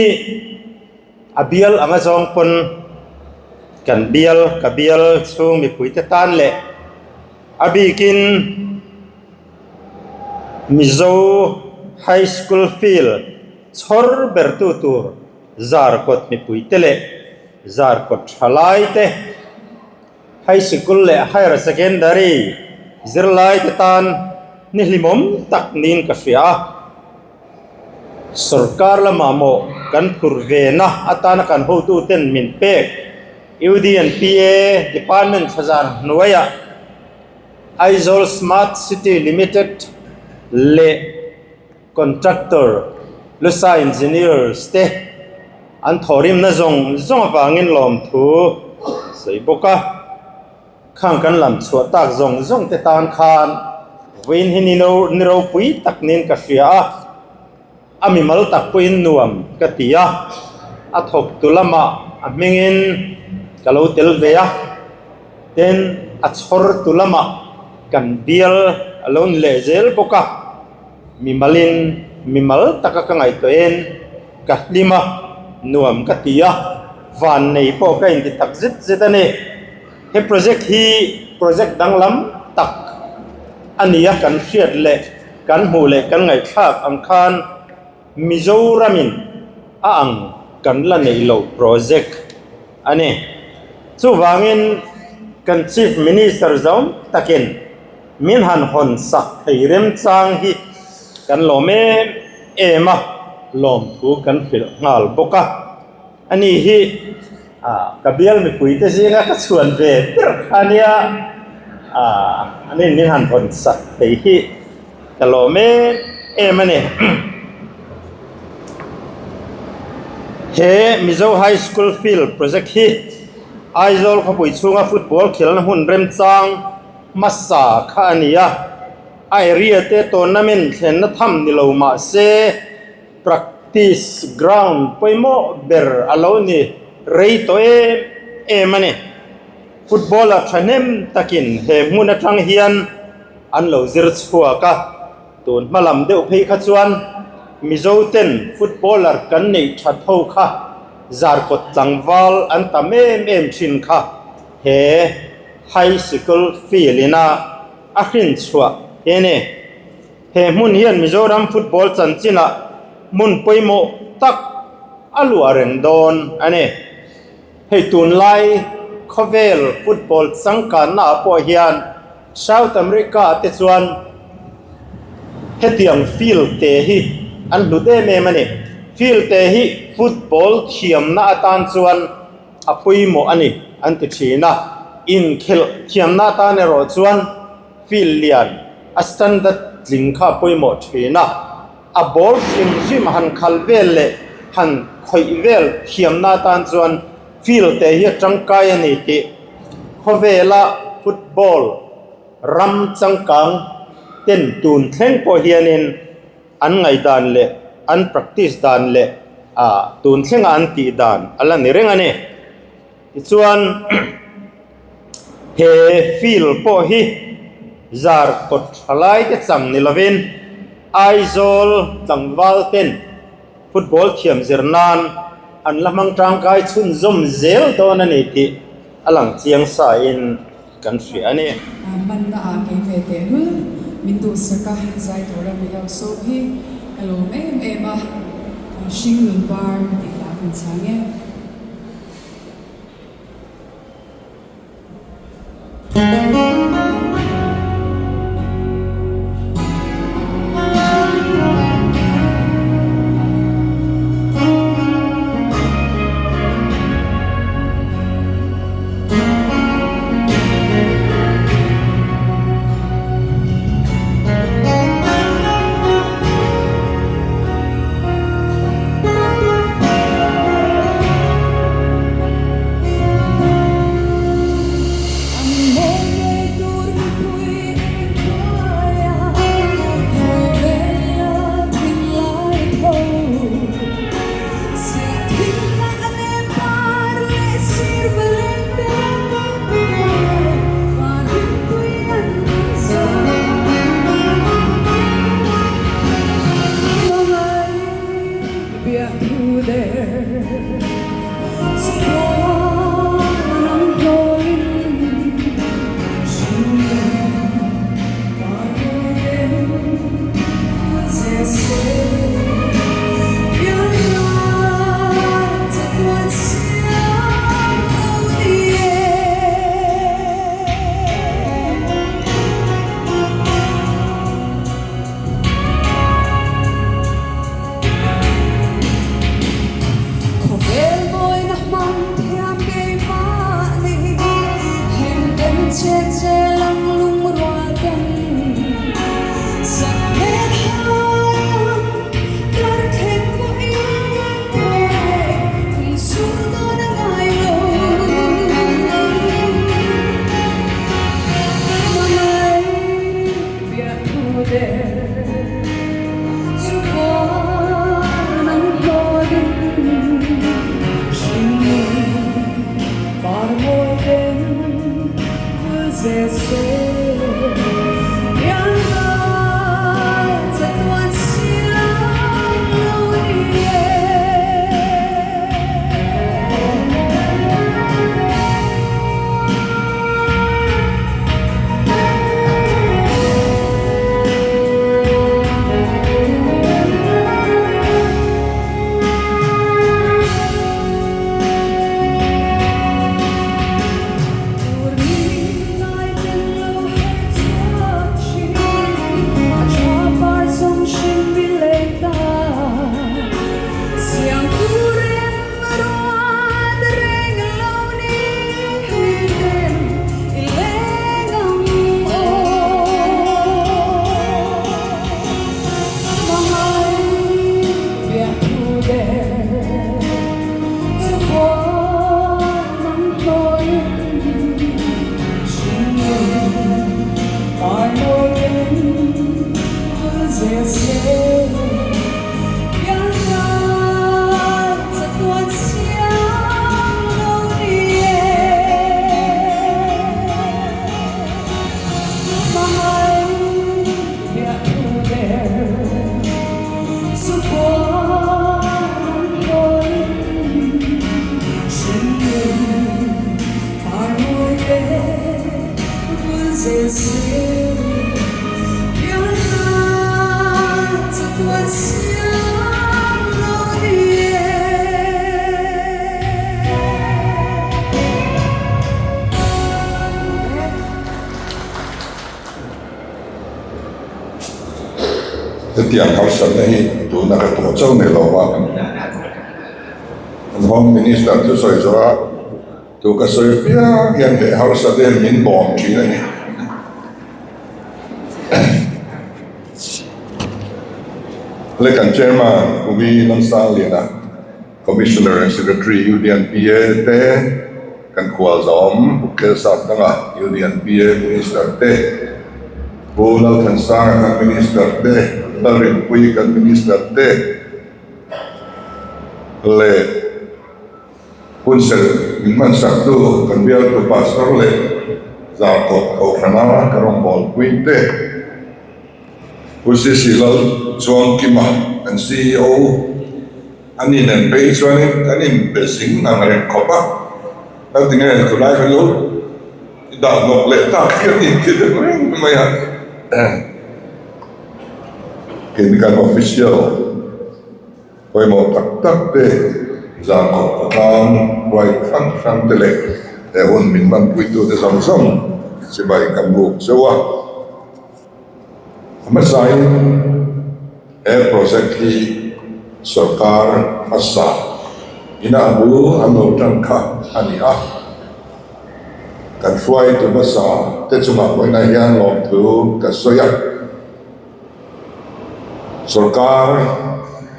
A bial anga zawng pawn kan bial ka bial chhung mipuite tan leh a bikin Mizo High School field chhawr ber tu tur Zarkawt mipuite leh Zarkawt thalai te High Sikul leh Higher Secondary zirlai te tan ni hlimawm tak niin ka hria a. Sorkar lamah maw kan phur ve na atana kan hotuten min pek UDNPA Department thlazar hnuaiah Aizawl Smart City Limited leh Contractor Lusa Engineers te an thawhrimna zawng zawng avangin lawmthu sawi bawk a. Khang kan lam chhuah tak zawng zawng te tan khan vawiin hi ni ni ropui tak niin ka hria a, a mimal tak pawhin nuam ka ti a, a thawk tu lamah a hmingin ka lo tel ve a, tin a chhawr tu lamah kan bial a lo ni leh zel bawk a, mimalin mimal taka ka ngaihtuahin ka hlim a, nuam ka ti a, vannei pawh ka inti tak zet zet a ni. He project hi project danglam tak a ni a, kan hriat leh kan hmuh leh kan ngaihthlak ang khan Mizoramin a ang kan la neih loh project a ni. Chuvangin kan Chief Minister zawm takin min han hawn sak thei remchang hi kan lawm em em a, lawmthu kan hrilh nghal bawk a. A ni hi ka bial mipui te zinga ka chhuan ve ber kha ania a ni min han hawn sak thei hi ka lawm em em a ni. He Mizo High School Field Project hi Aizawl khawpui chhunga football khelna hmun remchang hmasa kha a ni a, a area te tournament thlenna tham ni lo mah se, Practice ground pawimawh ber a lo ni rei tawh em em a ni. Footballer thahnem takin he hmun atang hian an lo zir chhuak a, tun hma lam deuh phei kha chuan Mizo ten footballer kan neih that ho kha zarkawt tlangval an tam em em thin kha he high sikul field ina a hrin chhuah hi a ni. He hmun hian Mizoram football chanchinah hmun pawimawh tak a luah reng dawn a ni. Hei tunlai khawvel football changkannaah pawh hian South America te chuan. hetiang field te hi an hlut em em a ni. Field te hi football thiamna atan chuan a pawimawh a ni an ti thin a, inkhelh thiamna atan erawh chuan field lian a standard tling kha a pawimawh thin a, a ball hrim hrim han khal vel leh han khawih vel thiamna atan chuan field te hi a tangkai a ni tih khawvela football ram changkang ten tun thleng pawh hianin an ngaihdan leh an practice dan leh ah tun thlenga an tih dan a la ni reng a ni. Tichuan he field pawh hi zar kawt tha lai te chang ni lovin Aizawl tlangval ten football thiam zir nan an la hmang tangkai chhunzawm zel dawn a ni tih a lang chiang sa in kan hria a ni. Hmanna ah kei ve teh lul min duhsak a, zai tura mi lo sawm hi ka lawm em em a, hringnun par tih lah kan chang e. Hetiang harsatna hi tuna ka tuah chauh nei lo va, kan Home Minister thusawi zawha tu ka sawi piang hian he harsat hian min bawm thin a ni. Le kan Chairman Pu Vi Lalsangliana, Commissioner and Secretary Union PA te, Kan khual zawm Pu Kelsap danga Union PA Minister te, Pu Lalthansanga kan Minister te, Lalrinpuii kan Minister te leh Hunserh min hmansaktu kan bialtu Pastor leh Zarkawt Kohhrana ka rawngbawlpui te, Pu Sisi Lalchuangkima kan ceo, A ni nen phei chuanin kan inbe zing ang reng khawp a, ka ti nge tunlai khan lo i dah hnawk leh tak hi a ni ti deuh reng mai a. Kei kan official pawimawh tak tak te zan khawp khawtlang huai hrang hrang te leh he hun min hmanpuitute zawng zawng chibai kan buk zeuh a. A hmasain he project hi sorkar hmasa ina a bul an lo tan kha a ni a, kan hruaitu hmasa te chungah vawiinah hian lawmthu ka sawi a, sorkar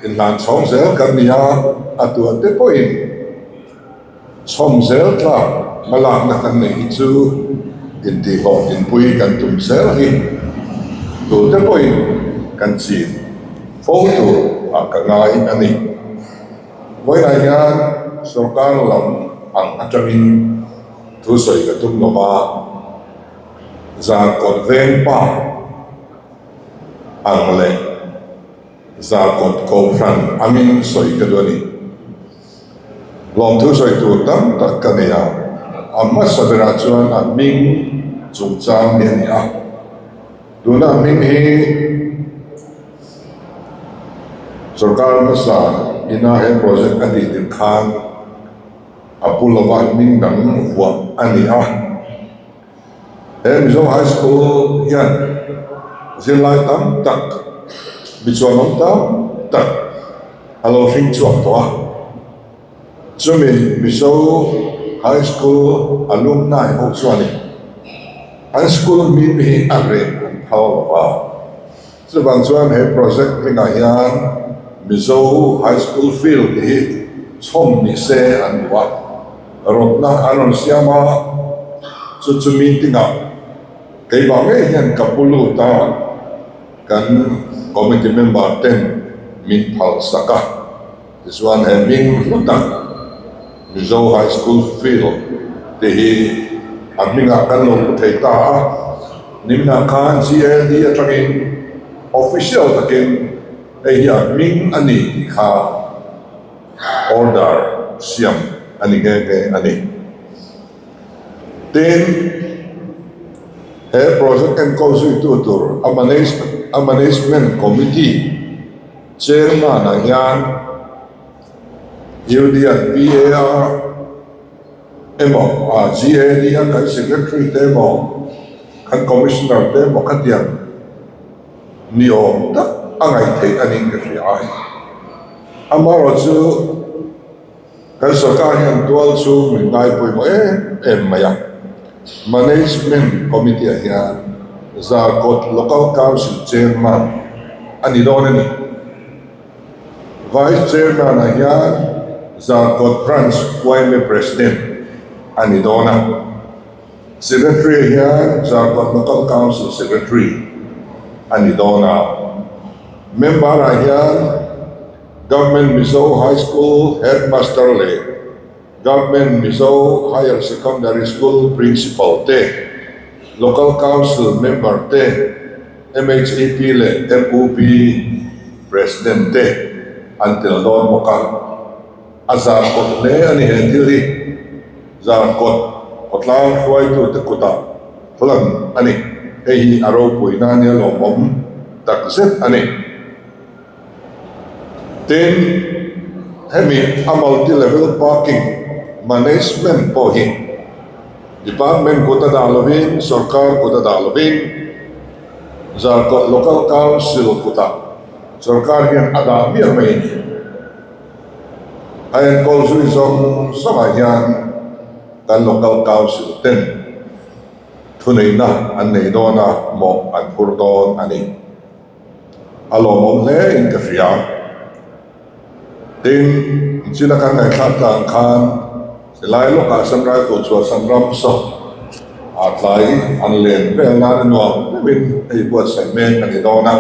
inhlan chhawng zel kan ni a, a tuan te pawhin. Chhawm zel tlak hmalakna kan neih hi chu intihhlawh tinpui kan tum zel hi tute pawhin kan chin fo tur ah ka ngai a ni. Vawiinah hian sorkar lam ang atangin thu sawi ka tum lo va, Zarkawt veng pa ang leh Zarkawt Kohhran angin sawi ka duh a ni. Lawmthu sawi tur tam tak ka nei a, a hmasa berah chuan a hming chungchang hi a ni a. Tuna a hming hi sorkar hmasa ina he project a tih tir khan a pu lova hming dang vuah a ni a. He Mizo High School hian zirlai tam tak, mi chuanawm tam tak a lo hring chhuak tawh a. Chumi Mizo High School alumni ho chuanin an school hming hi a reh an phal lo va. Chuvang chuan he project hmingah hian Mizo High School Field tih hi chhawm ni se an duh a, rawtna an rawn siam a, chu chu meeting-ah keimah ngei hian ka pu lut a, kan committee member ten min phal sak a. Tichuan he hming hlu tak Mizo High School Field te hi a hmingah kan lo pu thei ta a, nimnah khan GAD atangin official takin hei hi a hming a ni tih kha order siam a ni nghe nghe a ni. Tin, he project enkawl zuitu tur a management committee, Chairman-ah hian Union PA emaw GAD a kan Secretary te emaw kan Commissioner te emaw khatiang ni awm tak a ngaih theih a niin ka hria a. Amaherawhchu Kan sorkar hian tual chu min ngai pawimawh em em mai a, Management Committee ah hian Zarkawt Local Council Chairman a ni dawn a ni. Vice Chairman ah hian Zarkawt Branch yma President a ni dawn a, Secretary ah hian Zarkawt Local Council Secretary a ni dawn a, Member ah hian Government Mizo High School Headmaster leh Government Mizo Higher Secondary School Principal te, Local Council Member te, MHAP leh MUP President te an tel dawn bawk a. A zar kawt hle a ni he thil hi. Zar kawt khawtlang hruaitute kutah hlan a ni. Hei hi a ropuina nia lawmawm takzet a ni. Tin, hemi a multi level parking management pawh hi department kut a dah lovin, sorkar kut a dah lovin, Zarkawt Local Council kutah. Sorkar hian a dah miah mai a ni. A enkawl zui zawng zawngah hian kan Local Council ten thuneihna an nei dawn a, mawh an phur dawn a ni. A lawmawm hle in ka hria. Tin, china kan ngaihthlak ta ang khan helai lawkah Assam Rifle chhuahsan ram saw ah tlai an len vel nan a nuam deuhin hei buatsaih mek a ni dawn a.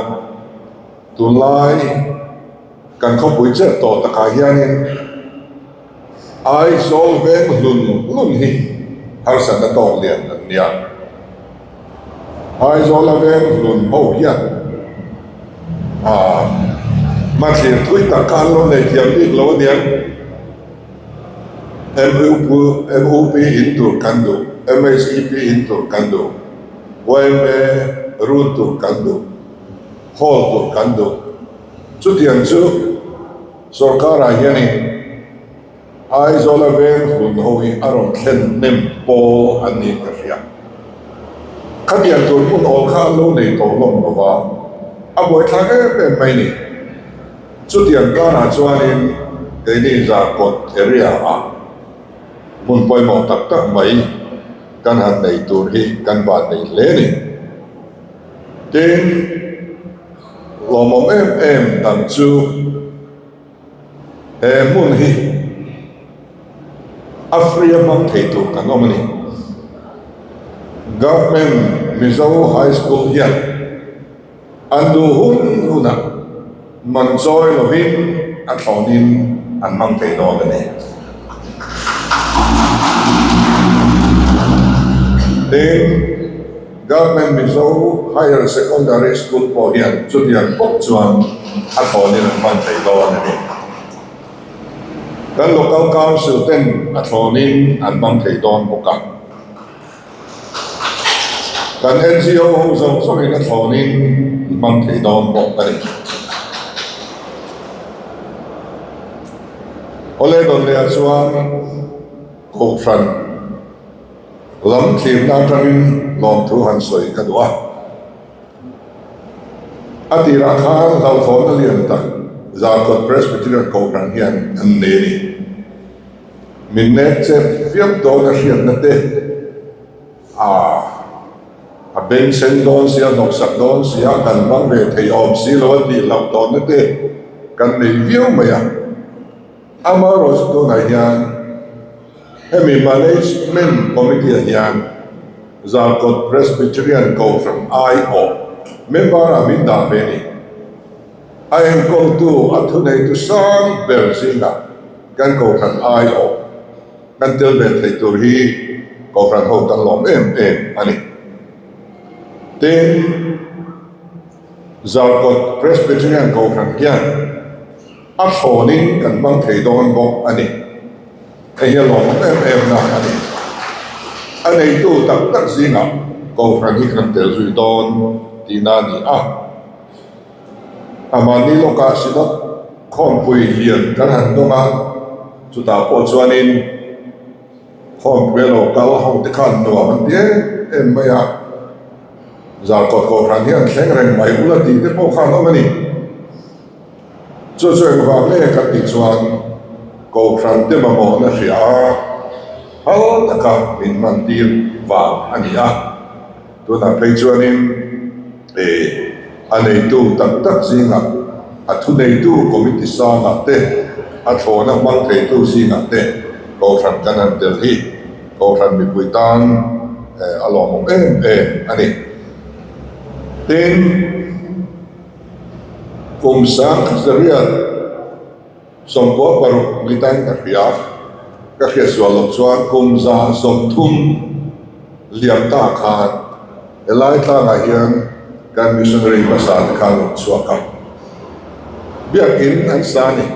Tunlai kan khawpui chet tawh takah hianin Aizawl veng hlun hlun hi harsatna tawk lian an nia. Aizawla veng hlun ho hian aah hmathlir thui tak kha an lo nei thiam bik lo aniang. MUP in tur kan duh, MHEP in tur kan duh, yma run tur kan duh, hall tur kan duh. Chutiang chu sorkarah hianin Aizawla veng hlun ho hi a rawn thlen hnem pawl an niin ka hria. Khatiang tur hmun awl kha an lo nei tawh hlawm lo va, a buaithlak em em mai ni. Chutiang karah chuanin keini Zarkawt area ah hmun pawimawh tak tak mai kan han nei tur hi kan van nei hle ni. Tin, lawmawm em em dang chu. He hmun hi a free a hmang thei tur kan awm a ni. Government Mizo High School hian an duh hun hunah man chawi lovin a thlawnin an hmang thei dawn a ni. Tin, Government Mizo Higher Secondary School pawh hian chutiang bawk chuan a thlawnin an hman thei dawn a ni. Kan Local Council ten a thlawnin an hmang thei dawn bawk a. Kan NGO ho zawng zawngin a thlawnin an hmang thei dawn bawk a ni. Awle Dawnleh-ah chuan Kohhran. Lam thlirna atangin lawmthu han sawi ka duh a. A tirah khan hlauhthawnna lian tak Zarkawt Presbyterian Kohhran hian an nei a ni. Min nek chep viau dawn a hriatna te a a beng sen dawn sia, hnawksak dawn sia, kan hmang ve thei awm si lo a tih hlauh tawnna te kan nei viau mai a. Amaherawhchu tunah hian Hemi Management Committee ah hian Zarkawt Presbyterian Kohhran aiawh member ah min dah ve a ni. A enkawltu, a thuneitu sang ber zingah kan Kohhran aiawh kan tel ve thei tur hi Kohhran ho kan lawm em em a ni. Tin, Zarkawt Presbyterian Kohhran hian a thlawnin kan hmang thei dawn bawk a ni. Hei hi a lawmawm em em na a ni. A neitu tak tak zingah Kohhran hi kan tel zui dawn tihna a ni a. A mahni lawkah Synod khawmpui lian kan han dawng a, chutah pawh chuanin khawmpui a lo kal ho te khan nuam an ti em em mai a. Zarkawt Kohhran hi an thleng reng mai ula tih te pawh khan awm a ni. Chu chu engvang nge kan tih chuan Kohhran te mamawhna hria a, phal taka min hman tir vang a ni a. Tunah phei chuanin e a neitu tak tak zingah, a thuneitu committee sangah te, a thlawhna hmang theitu zingah te Kohhran kan han tel hi Kohhran mipui tan a lawmawm em em a ni. Tin. Kum sang zariat 96 ni tain ka hria, ka hriat sual loh chuan kum 130 liam ta khan helai tlangah hian kan missionary hmasa te khan rawn chhuak a, biakin an sa a ni.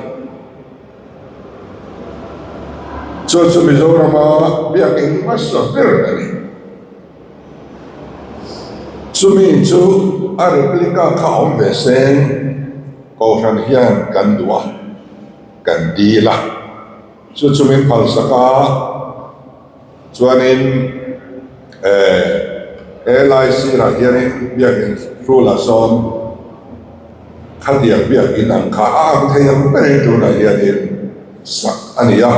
Chu chu Mizorama biakin hmasa ber a ni. Chumi chu a replica kha awm ve seng Kohhran hian kan duh a, kan dil a. Chu chu min phalsak a, chuanin eh he lai sirah hianin biakin hrulah sawn. Khatiang biakinn ang kha a ang thei ang berin tunah hianin sak a ni a,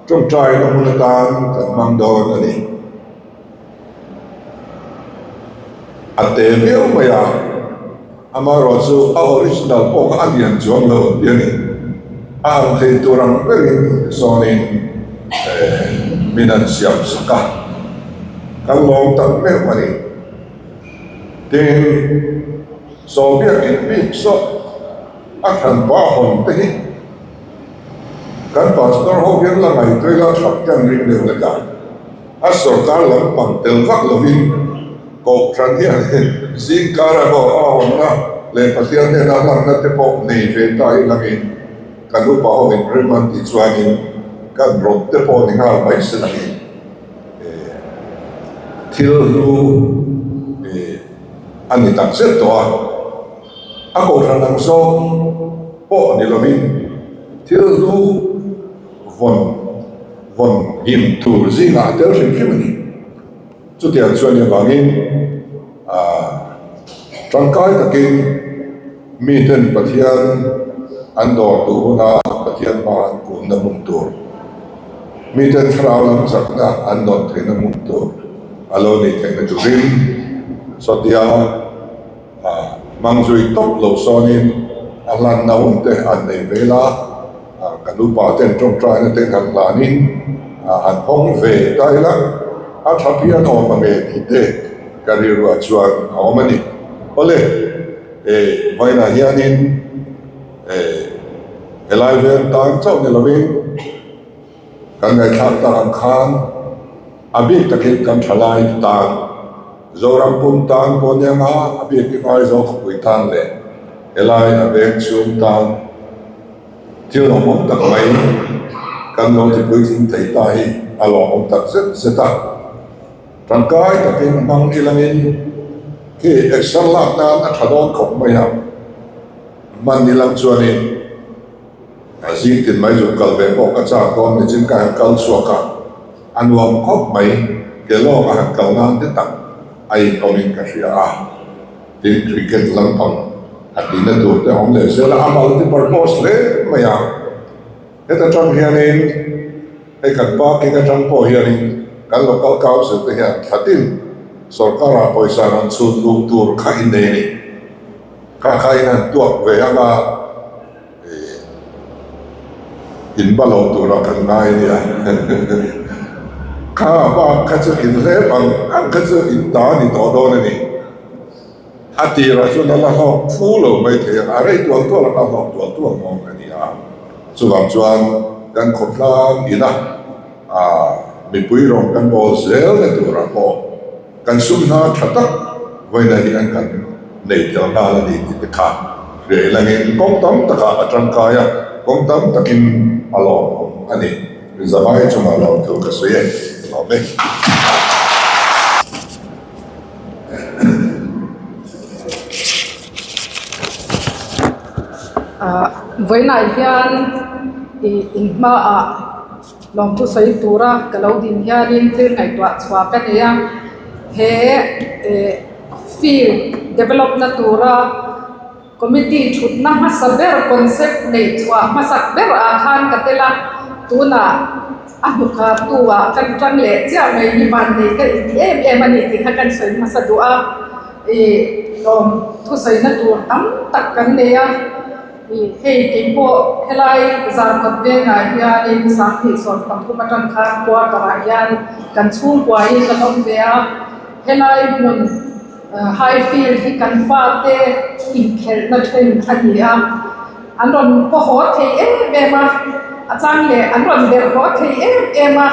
tawngtaina hmun atan kan hmang dawn a ni. A te viau mai a, amaherawhchu a original pawh kha a lian chuang lo tih a ni. A ang thei tur ang berin sawnin min an siam sak a, kan lawm tak meuh a ni. Tin. Saw biakin bik saw a hran pa hawn te hi kan pastor ho hian la ngaihtuah ila thlap te an ring deuh lek a, a sorkar lampang tel vak lovin kohhran hian zingkar emaw a hawnna leh Pathian hnena hlanna te pawh nei ve ta ilangin kan upa ho inrem an tih chuanin kan rawt te pawh ni nghal mai se langin thil hlu a ni tak zet tawh a, a kohhran ang zawng pawh ni lovin thil hlu vawn vawn him tur zingah a tel hrim hrim a ni. Chutiang chuan ni avangin ah tangkai takin miten Pathian an dawr duh huna Pathian hma an kunna hmun tur, miten thlarau lam chakna an dawn theihna hmun tur, A lo nih theihna turin sawtia hmang zui tawp lo sawnin a hlanna hun te an nei vel a, kan upa ten tawngtaina te han hlanin han hawng ve ta ila a tha phian awm ang e tih te ka rilruah chuan a awm a ni. Awle, vawiinah hianin helai veng tan chauh ni lovin, Kan ngaihthlak tak ang khan a bik takin kan thalai te tan, Zoram pum tan pawh nia nga a bik i Aizawl khawpui tan leh helai a veng chhung tan thil lawmawm tak mai kan lo ti puitling thei ta hi a lawmawm tak zet zet a. Tangkai takin hmang ilangin khi exer lak nan a tha dawn khawp mai a, hman ilang chuanin. A zing tin mai chu kal ve pawh ka chak dawn ni chin ka han kal chhuak a, a nuam khawp mai, ke lawk a han kal nan te tak a inawmin ka hria a, tin cricket lampang a tihna tur te awm leh zel a, a multi purpose hle mai a, heta tang hianin hei kan parking atang pawh hianin kan local council te hian thlatin sorkar ah pawisa rawn chhun luh tur kha innei a ni, kha kha in han tuak ve ang a. In ba lo tura kan ngai nia. Kha bak kha chu in hlep ang ang kha chu in ta a ni tawh dawn a ni. A tirah chuan a la hlawk fu lo mai thei ang, a rei tual tual ang a hlawk tual tual dawn a ni a. Chuvang chuan kan khawtlang ina mipui rawng kan bawl zel na turah pawh Kan sumhna tha tak vawiinah hian kan nei tel nghal a ni tih te kha hria ilangin kawng tam takah a tangkai a, kawng tam takin a lawmawm a ni. Zavai chungah lawmthu ka sawi e, ka lawm e. Vawiinah hian ih inhmaah. Lawmthu sawi tura ka lo din hianin thil ngaihtuah chhuah ka nei a, he eh field develop na tura committee thutna hmasa ber concept neih chhuah hmasak ber ah khan ka tel a, tunah a hnukhar tu ah kan tang leh chiah mai hi vannei ka inti em em a ni tih kha kan sawi hmasa duh a, ih lawmthu sawina tur tam tak kan nei a. Hei keipawh helai Zarkawt vengah hianin 2013 atang khan quarter ah hian kan chhungkuain kan awm ve a, helai hmun high field hi kan fate inkhelhna then a ni a, an rawn paw haw thei em em a, a chang leh an rawn berh haw thei em em a,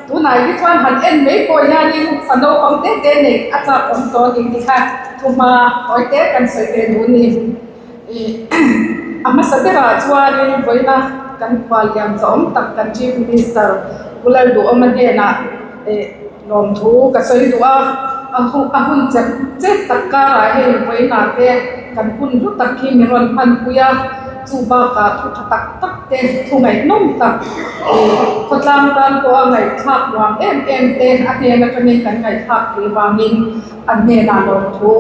tunah hi chuan han en mai pawh hianin fa naupang te te neih a chak awm tawh a ni tih kha thuhma tawi te kan sawi ve duh a ni. A hmasa berah chuanin vawiina kan khualliam zawm tak kan Chief Minister Pu Lalduhawma hnenah lawmthu ka sawi duh a, a hun chep chep tak karah hei vawiina te kan hun hlu tak hi min rawn hmanpui a, chu bakah thu tha tak tak te thu ngaihnawm tak khawtlang tan pawha ngaihthlak nuam em em te a hnen atangin kan ngaihthlak theih vangin a hnenah lawmthu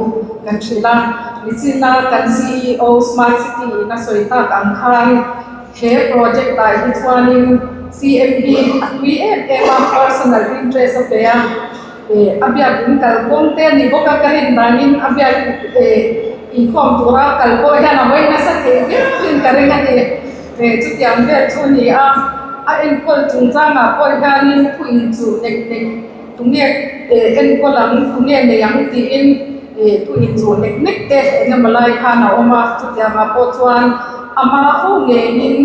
kan hrilh a. Nichina kan ceo Smart City in a sawi tak ang khan he project ah hi chuanin CM hi a tui em em a, personal interest a pe a, eh a biak in kal kawng te a ni bawk a, ka rin danin a biak eh inkhawm tura kal pawh hian a hawi nasa thei viau in ka ring a ni. Eh chutiang vel chu a ni a, a enkawl chungchangah pawh hianin thu inchuh nek nek Tunge enkawl ang, tunge nei ang tiin thu inchuh nek nek te eng emaw lai khan a awm a, chutiangah pawh chuan ama ho ngeiin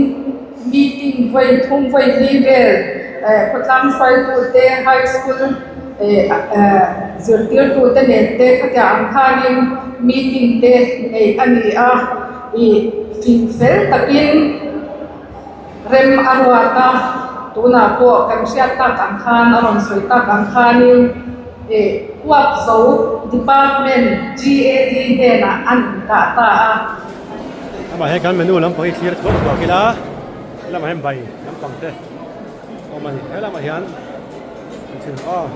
meeting vawi thum vawi hli vel khawtlang hruaitute high school zirtirtute nen te khatiang ang khanin meeting te neih a ni a, ih fing fel takin. Rem a ruat a, tunah pawh kan hriat tak ang khan, a rawn sawi tak ang khanin eh huapzo department GAD hnenah an dah ta a. Amah hian kan menu lampang hi thlir thuak thuak ila, helamah hian bai lampang te a awm a ni, helamah hian an chhin aw.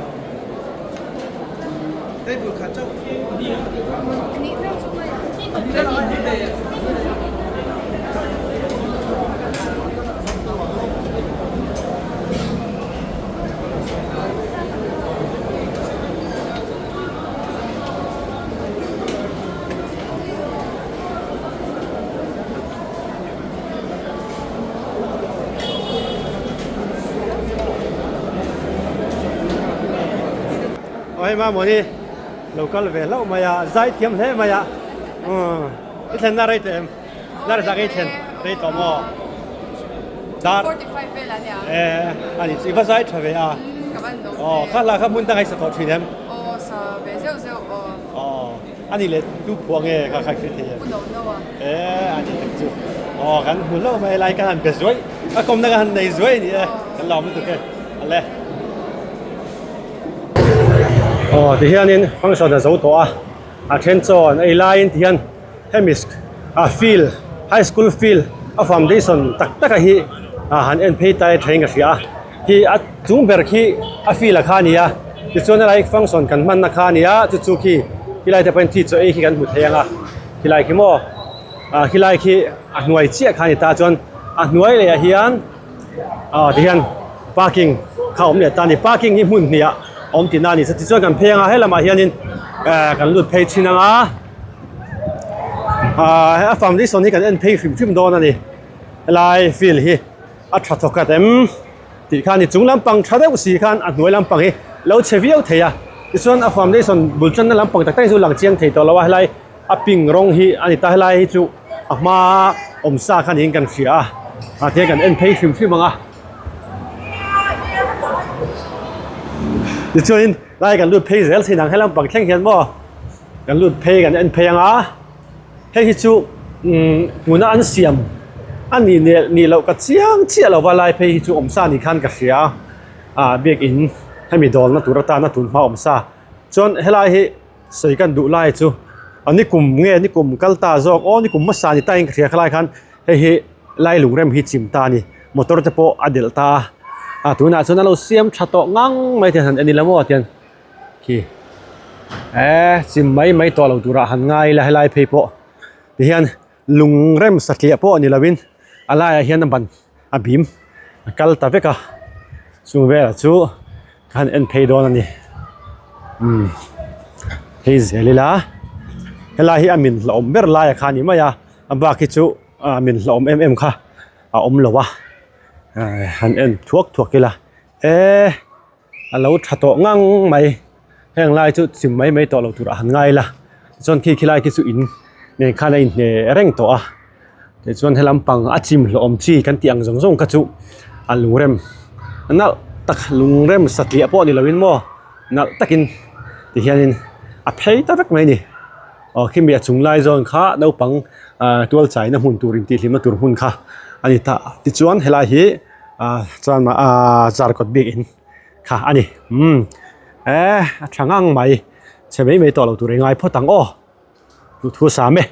Aw hei mamawni lo kal ve hlauh mai a zai thiam hle mai a umm i thlen na rei teh em na rei zak i thlen rei tawh maw dar eh ani chu i va zai tha ve a aw kha hla kha hmun dang i sa tawh thin em aw ani leh tu phuah nge kha kha i hre thei em eh ani tak chu aw kan hmu hlauh mai lai kan han be zuai a kawmna kan han nei zuai a ni e kan lawm lutuk e ale. Aw tihianin function a zo tawh a a then chaw an ei laiin tihian hemi a field high school field a foundation tak tak a hi ah han en phei ta e thain ka hria a hi a chung ber khi a field a kha a ni a tichuan helai function kan hmanna kha a ni a chu chu khi khilai te pawhin khi chaw ei khi kan hmu thei ang a khilai khi maw ah khilai khi a hnuai chiah kha a ni ta chuan a hnuai leh ah hian. ah tihian parking kha awm leh ta a ni parking hi hmun hnih ah awm tihna a ni tichuan kan phei anga helamah hianin eh kan lut phei thin anga ah a foundation hi kan en phei hrim hrim dawn a ni helai field hi a tha thawk khat em tih kha a ni chung lampang tha deuh si khan a hnuai lampang hi lo chhe viau thei a tichuan a foundation bul tanna lampang tak tak hi chu lang chiang thei tawh lo a helai. A pink rawng hi a ni ta helai hi chu a hma awm sa kha niin kan hria a ah tihian kan en phei hrim hrim ang a tichuanin lai kan lut phei zel thin ang helam pang thleng hian maw kan lut phei kan en phei ang a hei hi chu umm tuna an siam a nih leh nih loh ka chiang chiah lo va lai phei hi chu awm sa ni khan ka hria a ah biakin hemi dawlna tur atana tun hma awm sa chuan helai hi. Sawi kan duh lai chu a ni kum nge ni kum kal ta zawk aw ni kum hmasa ni ta in ka hria khalai khan hei hi lai lungrem hi chim ta a ni motor te pawh a delh ta a tunah chuan a lo siam tha tawh ngang mai te han en ila maw tian khi eh chim mai mai tawh lo turah han ngai ila helai phei pawh tihian lungrem satliah pawh ni lovin a laiah hian a ban a bim a kal ta vek a chung velah chu ka han en phei dawn a ni umm hei zel ila helai hi a min hlauhawm ber lai kha a ni mai a a bak hi chu a min hlauhawm em em kha a awm lo a han en thuak thuak ila e. A lo tha tawh ngang mai heng lai chu chim mai mai tawh lo tur a han ngai la tichuan khi khilai khi chu in nen khan a inhne reng tawh a tichuan helam pang a chim hlawm chi kan tih ang zawng zawng kha chu a lungrem nalh tak lungrem satliah pawh ni lovin maw nalh takin tihianin a phei ta vek mai a ni aw khimi a chung lai zawn kha naupang ah tual chaina hmun tur intihhlimna tur hmun kha a ni ta tichuan helai hi. Ah chuan ah zarkawt bik in kha a ni umm eh a tha ngang mai chhe mai mai tawh lo tur i ngai phawt ang aw duhthu sam e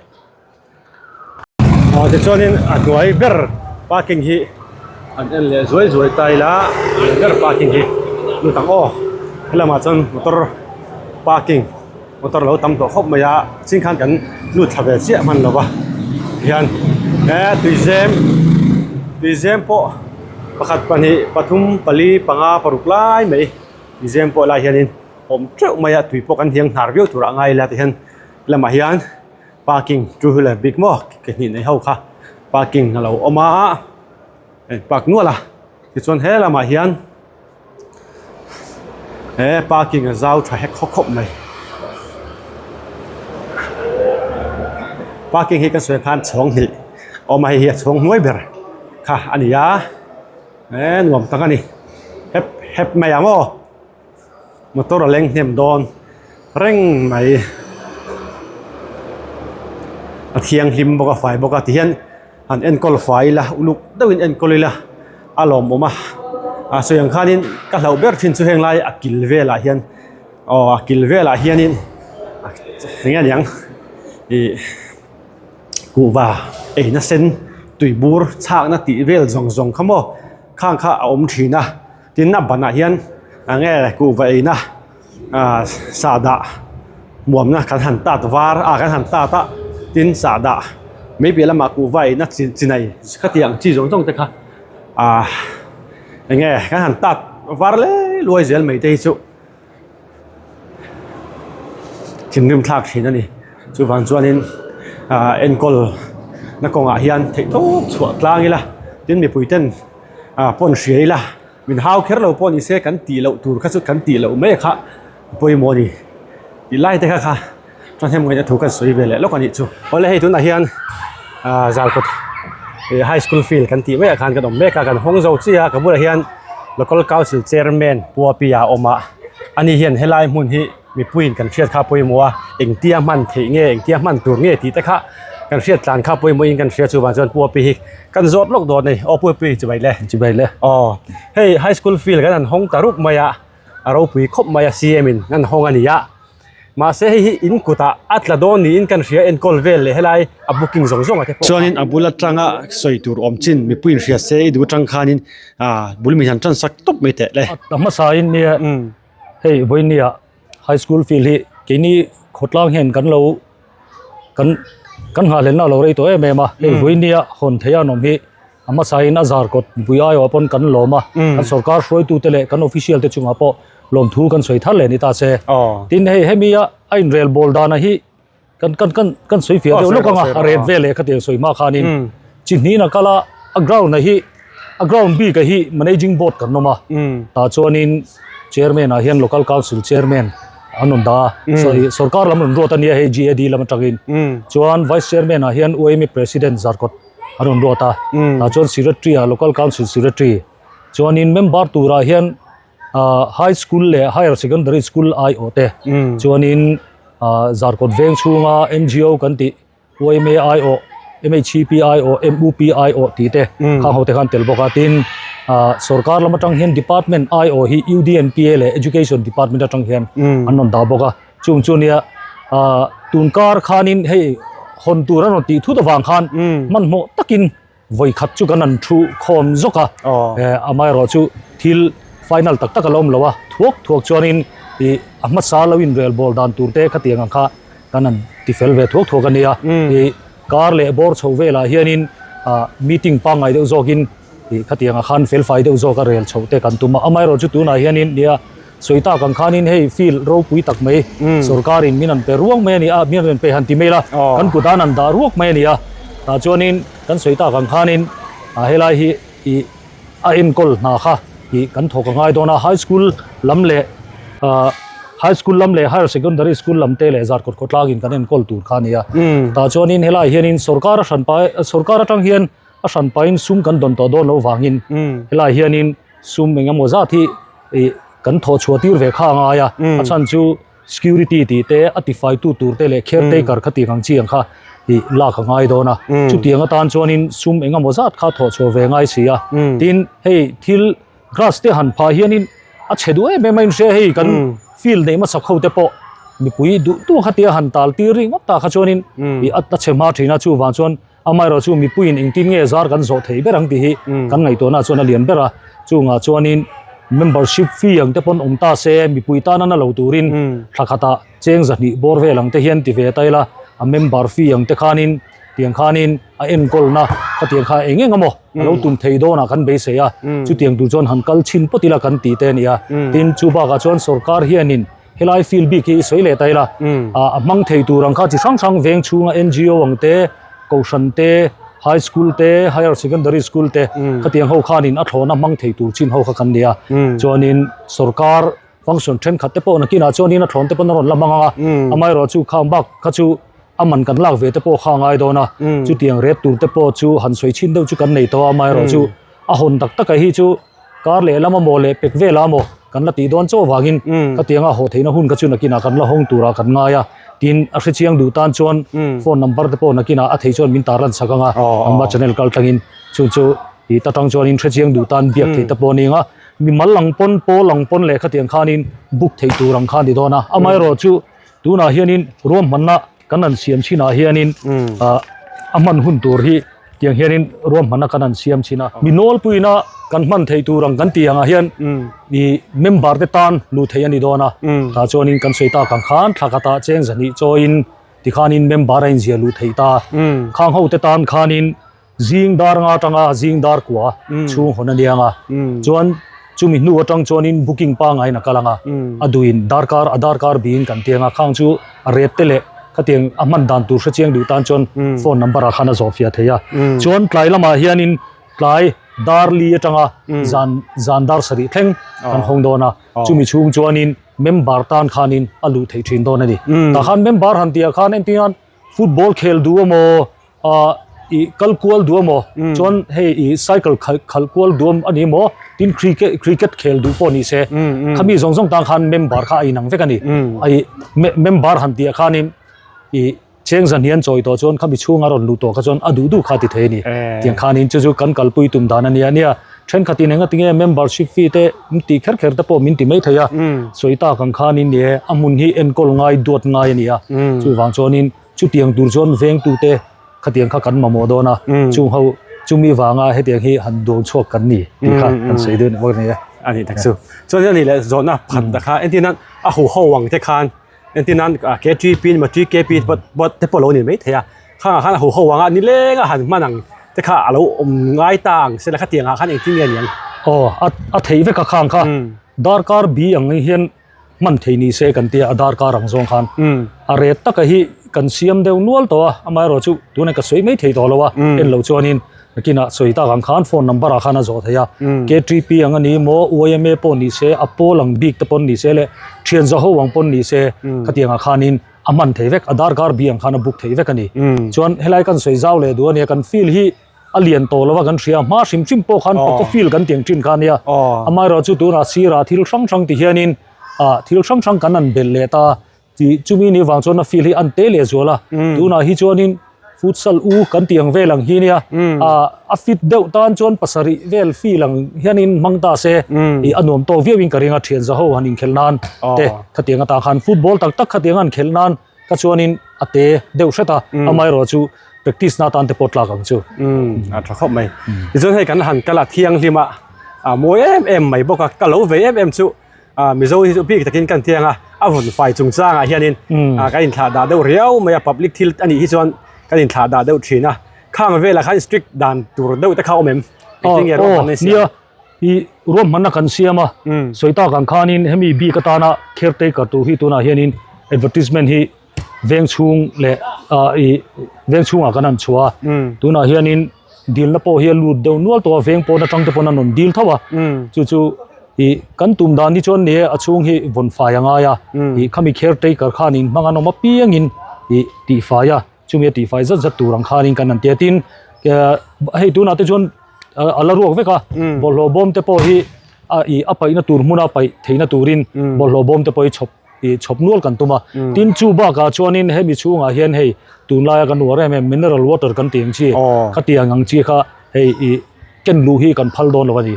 aw tichuanin a hnuai ber parking hi an en leh zuai zuai ta ila a hnuai ber parking hi lut ang aw helamah chuan motor parking. Motor lo tam tawh khawp mai a ching khan kan lut thla ve chiah hman lo va tihian he tuizem tuizem pawh pakhat pahnih pathum pali panga paruk lai mai tuizem pawh lai hianin awm teuh mai a tui pawh kan hiang hnar viau turah a ngai ila tihian lamah hian parking two wheeler bik maw ke hnih nei ho kha parking a lo awm a park nual a tichuan he lamah hian. He parking a zau tha hek khawp khawp mai parking hi kan sawi khan chhawng hnih awm a hei hi a chhawng hnuai ber kha a ni a he nuam tak a ni hep hep mai ang aw motor a leng hnem dawn reng mai a thianghlim bawk a fai bawk a tihian. Han enkawl fai ila uluk deuhin enkawl ila a lawmawm a a sawi ang khanin ka hlauh ber thin chu heng lai a kil velah hian aw a kil velah hianin eng nge aniang ih kuhva eina sen tui bur chhakna tih vel zawng zawng kha maw khang kha a awm thin a tin a banah hian eng nge kuhva eina. ah sahdah muamna kan han tat var a kan han tat a tin sahdah mai piah lamah kuhva in a chi chinai khatiang chi zawng zawng te kha ah eng nge kan han tat var le luai zel mai te hi chu thinrim thlak thin a ni chuvang chuanin ah enkawl na kawngah hian theih tawp chhuah tlang ila tin mipui ten ah pawn hria ila. Min hau kher lo pawh ni se kan tih loh tur kha chu kan tih loh mai kha pawimawh a ni tih lai te kha kha thahnem ngaihna thu kan sawi ve leh lawk a nih chu. Awle hei tunah hian ah Zarkawt ih high school field kan tih maiah khan kan awm mek a kan hawng zo chiah a ka bulah hian local council chairman Pu Apia a awm a ani hian helai hmun hi mipuiin kan hriat kha pawimawh a engtia hman theih nge engtia hman tur nge tih te kha kan hriat tlan kha pawimawhin kan hria chuvang chuan Pu Api hi kan zawt lawk dawn a ni aw Pu Api chibai le chibai le aw hei high school field kan han hawng ta rup mai a a ropui khawp mai a C M in an hawng a ni a mahse hei hi in kutah a tla dawn niin kan hria enkawl vel leh helai a booking zawng zawng a te pawh chuanin a bul atanga sawi tur awm chin mipui in hria se i duh atang khanin ah bul min han tan sak tawp mai teh le. A hmasa in nia Hei vawinia high school field hi keini khawtlang hian kan lo kan kan nghahhlelna a lo rei tawh em em a hei vawinia hawn theih a an awm hi a hmasain a zar kawt mipui aiawh pawn kan lawm a kan sorkar hruaitute leh kan official te chungah pawh lawmthu kan sawi thar leh ni ta se tin hei hemi a a inrel bawl dana hi kan kan kan kan sawi fiah deuh lawk anga a ret vel leh khatiang sawi hma khanin chi hnihna kal a a ground a hi a ground bik a hi managing board kan awm a tah chuanin chairman ah hian local council chairman an rawn dah a sorry sorkar lam rawn ruat ania hei G_A_D lam atangin chuan vice chairman ah hian U_M_A president Zarkawt an rawn ruat a tah chuan secretary ah local council secretary chuanin member turah hian. ah high school leh higher secondary school aiawh te chuanin ah zarkawt veng chhunga N G O kan tih Y M A aiawh M H C P aiawh M U P aiawh tih te khang ho te khan tel bawk a tin ah sorkar lam atang hian department aiawh hi U D N P A leh education department atang hian an rawn dah bawk a chung chu nia ah tun kar khanin hei hawn tur an rawn tih thut avang khan hmanhmawh takin. Vawi khat chu kan han thu khawm zawk a, amaherawh chu thil final tak tak a la awm lo a, thuak thuak chuanin ih a hmasa lo inrel bawl dan tur te khatiang ang kha kan han ti fel ve thuak thuak a nia, ih kar leh bawr chho velah hianin ah meeting pangngai deuh zawkin ih khatiang ah khan fel fai deuh zawk a rel chhoh te kan tum a, amaherawh chu tunah hianin nia sawi tak ang khanin hei field ropui tak mai sorkarin min han pe ruang mai a ni a, min rawn pe han ti mai la kan kut an han dah ruak mai a ni a, tah chuanin. Kan sawi tak ang khanin ah helai hi ih a enkawl hna kha ih kan thawk a ngai dawn a high school lam leh ah high school lam leh higher secondary school lam te leh zarkawt khawtlangin kan enkawl tur kha a ni a tah chuanin helai hianin sorkar a hran pai sorkar atang hian a hran pahin sum kan dawn tawh dawn loh vangin helai hianin sum eng emaw zat hi ih kan thawh chhuah tir ve kha a ngai a a chhan chu. Security tih te a tifai tu tur te leh caretaker kha tih ang chi ang kha ih lak a ngai dawn a chutiang atan chuanin sum eng emaw zat kha thawh chhuah ve ngai si a tin hei thil grass te han phah hianin a chhe duh em em a inhria hei kan field neih hmasak ho te pawh mipui duh duh khatia han tal tir ringawt ta kha chuanin ih a chhe hma thin a chuvang chuan Amaherawh chu mipuiin engtin nge zar kan zawh theih ber ang tih hi kan ngaihtuahna chuan a lian ber a, chungah chuanin Membership fee ang te pawn awm ta se mipui tana na lo turin thla khatah cheng zahnih bawr vel ang te hian ti ve ta ila a member fee ang te khanin tiang khanin a enkawlna khatiang kha eng eng emaw a lo tum thei dawnah kan beisei a chutiang tur chuan han kal chhin pawt ila kan tih te a ni a tin chu bakah chuan sorkar hianin helai field bik hi i sawi leh ta ila a hmang thei tur ang kha chi hrang hrang veng chhunga N_G_O ang te Kohhran te High School te Higher Secondary School te khatiang ho khanin a thlawna hmang thei tur chin ho kha kan ni a chuanin sorkar function thenkhat te pawh nakinah chuanin a thlawn te pawn a rawn la hmang ang a amaherawhchu khang bak kha chu a man kan lak ve te pawh kha a ngai dawn a chutiang ret tur te pawh chu han sawi chhin deuh chu kan nei tawh a amaherawhchu a hawn tak taka hi chu kar leh lama maw leh pek velah maw kan la tih dawn chaw vangin khatianga haw theihna hun kha chu nakinah kan la hawng turah kan ngai a tin a hrechiang duh tan chuan phone number te pawh nakinah a thei chuan min tar lan chak ang a amma channel kal tangin chu chu tih ta tang chuanin hrechiang duh tan biak theih te pawh a ni ang a mi mal ang pawn pawl ang pawn leh khatiang khanin book theih tur ang kha a ni dawn a amaherawhchu tunah hianin ruahmanna Kan han siam chinah hianin a hman hun tur hi tiang hianin ruahmanna kan han siam chin a. Mi nawlpuina kan hman theih tur ang kan tih angah hian i member te tan luh theih a ni dawn a. Tah chuanin kan sawi tak ang khan thla khatah cheng zahnih chawiin tikhanin member a inziah luh theih ta. Khang ho te tan khanin Zing dar nga atanga zing dar kua chhung hawn a niang a, chuan chumi hnu atang chuanin booking pangaiin a kal ang a, a duhin darkar a darkar biin kan tiang a, khang chu a ret te leh khatiang a hman dan tur hre chiang duh tan chuan phone number ah khan a zawh fiah thei a, chuan tlai lamah hianin tlai dar li atanga zan zan dar sarih thleng kan hawng dawn a, chumi chhung chuanin member tan khanin a luh theih thin dawn a ni. Tah khan member han tih ah khan entirnan football khel duh emaw ah ih kal kual duh amaw chuan hei ih cycle khalh khalh kual duh a ni maw tin cricket cricket khel duh pawh ni se khami zawng zawng tan khan member kha a inang vek a ni a ih member han tih ah khanin ih cheng zan hian chawi tawh chuan khami chhunga rawn luh tawh kha chuan a duh duh kha a ti thei a ni tiang khanin chu chu kan kalpui tum dan a nia nia thenkhatin enga tinge membership fee te min tih kher kher te pawh min ti mai thei a sawi tak ang khanin ni e a hmun hi enkawl ngai duat ngai a ni a chuvang chuanin Chutiang tur chuan vengtute khatiang kha kan mamawh dawn a, chung ho chumi vanga hetiang hi han dawn chhuak kan ni tih kha kan sawi deuh bawk a ni e. A nih tak chu. Chuan a nih leh zawhna pakhat tak kha entir nan a hu ho ang te khan entir nan KTP emaw TKP te pawh a lo ni mai thei a, khangah khan a hu ho ang a nileng a han hman ang te kha a lo awm ngai ta ang se la khatiang ah khan engtin nge a ni ang? Aw a theih vek a khang kha darkar bi ang hian hman thei ni se kan tia a darkar ang zawng khan a ret taka hi kan siam deuh nual tawh a amaherawh chu tunah ka sawi mai thei tawh lo a en lo chuanin nakinah sawi tak ang khan phone number ah khan a zawh thei a K_T_P ang a ni maw Y_M_A pawh ni se a pawl ang bik te pawn ni se leh thian za ho ang pawn ni se khatiang ah khanin a hman thei vek a darkar bi ang khan a book thei vek a ni chuan helai kan sawi zau leh duh a nia kan field hi a lian tawh lo a kan hria hma hrim hrim pawh khan paw field kan tiang thin kha ania amaherawh chu tunah sirah thil hrang hrang ti hianin ah thil hrang hrang kan han belh leh ta tih chumi ni vang chuan a field hi an te leh zual a tunah hi chuanin futsal u kan tih ang vel ang hi nia ah a fit deuh tan chuan pasarih vel field ang hianin hmang ta se ih a nuam tawk viau in ka ring a thian za ho han inkhelh nan te khatiang atang khan football tak tak khatiang an khelh nan Ka chuanin a te deuh hret a, amaherawh chu practice na atan te pawh tlak ang chu. A tha khawp mai. Tichuan hei kan han kal a thianghlim a, a mawi em em mai bawk a, ka lo ve em em chu Mizo hi chu bik takin kan tiang a, a vun fai chungchangah hianin kan inthlah dah deuh riau mai a, public thil a nih hi chuan kan inthlah dah deuh thin a, khang velah khan strict dan tur deuh te kha a awm em? Engtin nge ruahmanna i siam? Nia, i ruahmanna kan siam a sawi tak ang khanin hemi bik atana caretaker tur hi tunah hianin advertisement hi veng chhung leh ah ih veng chhungah kan han chhuah a tunah hianin dilna pawh hi a lut deuh nual tawh a veng pawn atang te pawn an rawn dil tho a chu chu ih kan tum dan hi chuan ni e a chhung hi vawn fai a ngai a ih khami caretaker khanin hmang an awm apiangin ih tihfai a. Chumi a tihfai zat zat tur ang khanin kan han ti a tin hei tunah te chuan a la ruak vek a bawlhhlawh bawm te pawh hi a ih a paihna tur hmuna paih theihna turin bawlhhlawh bawm te pawh hi chhawp ih chhawp nual kan tum a tin chu bakah chuanin hemi chhungah hian hei tunlaia kan uar em em mineral water kan tih ang chi khatiang ang chi kha hei ih ken luh hi kan phal dawn lo a ni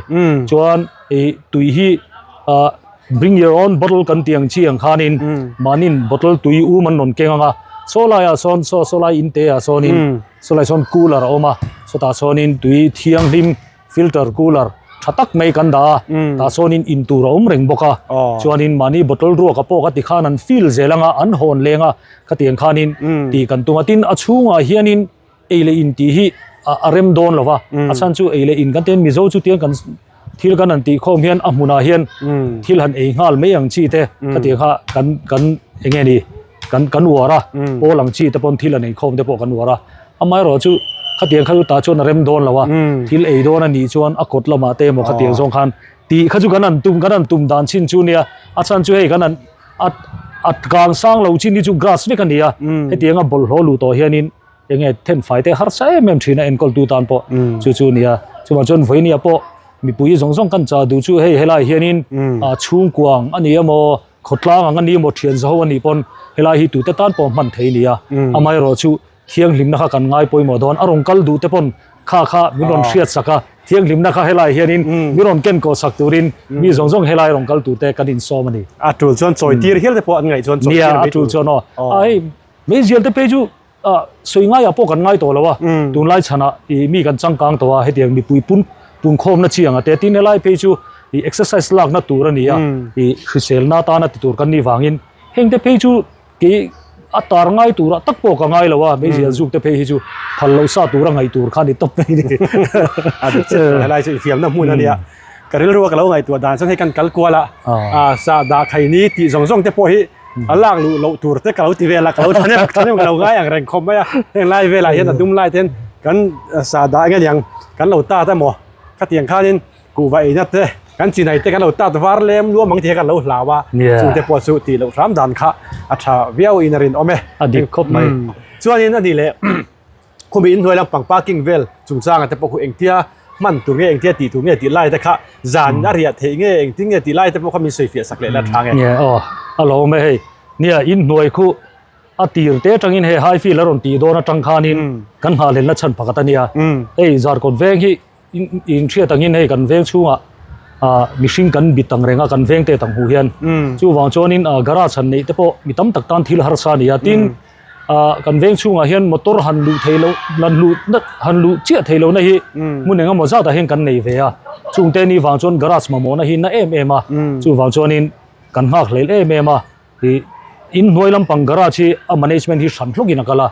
chuan ih tui hi ah Bring your own bottle kan tih ang chi ang khanin mahnin bottle tui um an rawn keng ang a, saw laiah sawn saw saw lai in te ah sawnin saw lai sawn cooler a awm a, sawtah sawnin tui thianghlim filter cooler tha tak mai kan dah a, tah sawnin in tur a awm reng bawk a, chuanin mahni bottle ruak a pawh ka ti khan an fill zel anga an hawn leng a, khatiang khanin tih kan tum a, tin a chhungah hianin ei leh in tih hi a rem dawn lo va, a chhan chu ei leh in kan tihian Mizo chu tiang kan thil kan han tih khawm hian a hmunah hian thil han ei nghal mai ang chi te khatiang kha kan kan eng nge ni kan kan uar a, pawl ang chi te pawn thil han ei khawm te pawh kan uar a. Amaherawh chu khatiang kha chu tah chuan a rem dawn lo a, thil ei dawn a nih chuan a kawt lamah te emaw khatiang zawng khan tih kha chu kan han tum kan han tum dan chin chu nia, a chhan chu hei kan han a a kang sang lo chin hi chu grass vek a ni a, hetianga bawlhhlawh luh tawh hianin eng nge thenfai te harsa em em thin a enkawl tu tan pawh chu chu a ni a, chuvang chuan vawinia pawh mipui zawng zawng kan chah duh chu hei helai hianin ah chhungkuang a ni emaw khawtlang ang a ni emaw thian zaho a nih pawn helai hi tute tan pawh hman thei a ni a, amaherawh chu Thianghlimna kha kan ngai pawimawh dawn, a rawn kal duh te pawn kha kha min rawn hriat sak a, thianghlimna kha helai hianin min rawn ken kawh sak turin mi zawng zawng helai rawn kal tur te kan insawm a ni. A tul chuan chawi tir hial te pawh an ngaih chuan chawi tir mai tur. Nia, a tul chuan aw. A hei meizial te phei chu sawi ngaiah pawh kan ngai tawh lo a, tunlai chhanah ih mi kan changkang tawh a, hetiang mipui pun punkhawmna chi ang a te, tin helai phei chu ih exercise lakna tur a ni a, ih hriselna atana ti tur kan nih vangin heng te phei chu Kei a tar ngai turah tak pawh ka ngai lo a, meizial zuk te phei hi chu phal loh sa tura ngaih tur kha a ni tawp mai ni. A dik chiah helai chu infiamna hmun a nia. Ka rilru a ka lo ngaihtuah dan chuan hei kan kal kual a, sa dah khai ni tih zawng zawng te pawh hi a lak luh loh tur te ka lo ti vel a, ka lo thahnem thahnem ka lo ngai ang reng khawp mai a. Heng lai velah hian a dum lai te hian kan sa dah eng aniang kan lo tat emaw khatiang khanin Kuhva eina te kan chinai te kan lo tat var lem luam ang tih kha kan lo hlau a, chungte pawh chu tih loh hram dan kha a tha viau in a rinawm e. A dik khawp mai. Chuanin a nih leh khumi inhnuai lampang parking vel chungchanga te pawh khu engtia hman tur nge engtia tih tur nge tih lai te kha zan a riah theih nge engtin nge tih lai te pawh kha min sawi fiah sak leh la tha nge. Nia aw a lo awm e hei. Nia inhnuai khu a tir te atangin hei high field a rawn tih dawn atang khanin kan nghahhlelna chhan pakhat a nia. Hei Zarkawt veng hi In hriat angin hei kan veng chhungah ah mihring kan bit ang reng a kan veng te tang hu hian chuvang chuanin ah garage han neih te pawh mi tam tak tan thil harsa a ni a tin ah kan veng chhungah hian motor han luh theih loh han luh han luh chiah theih lohna hi hmun eng emaw zatah hian kan nei ve a chungte ni vang chuan garage mamawhna hi na em em a chuvang chuanin kan nghak hlel em em a. Ih inhnuai lampang garage hi a management hi hran hlawkin a kal a,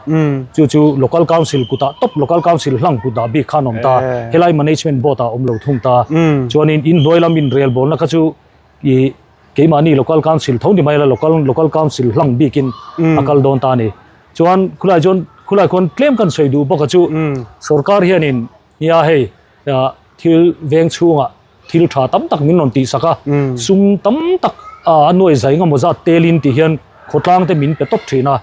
chu chu local council kutah tawp local council hlang kutah bik khan a awm ta, helai management board ah a awm lo thung ta, chuanin inhnuai lam inrelbawlna kha chu ih keimahni local council tho ni mai la local local council hlang bikin a kal dawn ta a ni. Chuan khulai chuan khulai khuan tlem kan sawi duh bawk a chu sorkar hianin nia hei thil veng chhungah thil tha tam tak min rawn tih sak a, sum tam tak a nuai zai engemaw zat telin tih hian khawtlang te min pe tawp thin a,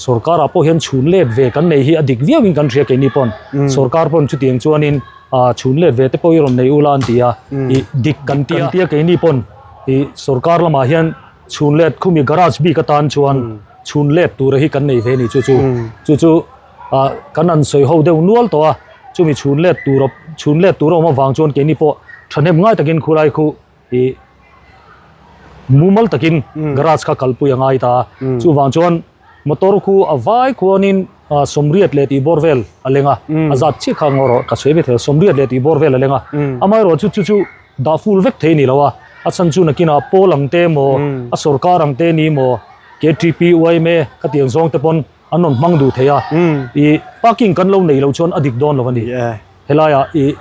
sorkar ah pawh hian chhun let ve kan nei hi a dik viau in kan hria keini pawn, sorkar pawn chutiang chuanin chhun let ve te pawh i rawn nei ula an ti a, ih dik kan tia keini pawn ih sorkar lamah hian chhun let khumi garage bik atan chuan chhun let tura hi kan nei ve a ni chu chu chu chu. ah kan an sawi ho deuh nual tawh a chumi chhun let tur chhun let tur a awm avang chuan keini pawh thahnem ngai takin khulai khu ih mumal takin garage kha kalpui a ngai ta a chuvang chuan motor khu a vai khuanin ah sawmriat leh tih bawr vel a leng a a zat chiah kha ngaw rawh ka sawi ve thei sawmriat leh tih bawr vel a leng a amaherawhchu chu chu dah full vek thei a ni lo a a chhan chu nakinah pawl ang te emaw a sawrkar ang te ni emaw ktp yma khatiang zawng te pawn an rawn hmang duh thei a ih parking kan lo neih loh chuan a dik dawn lo a ni helaiah ih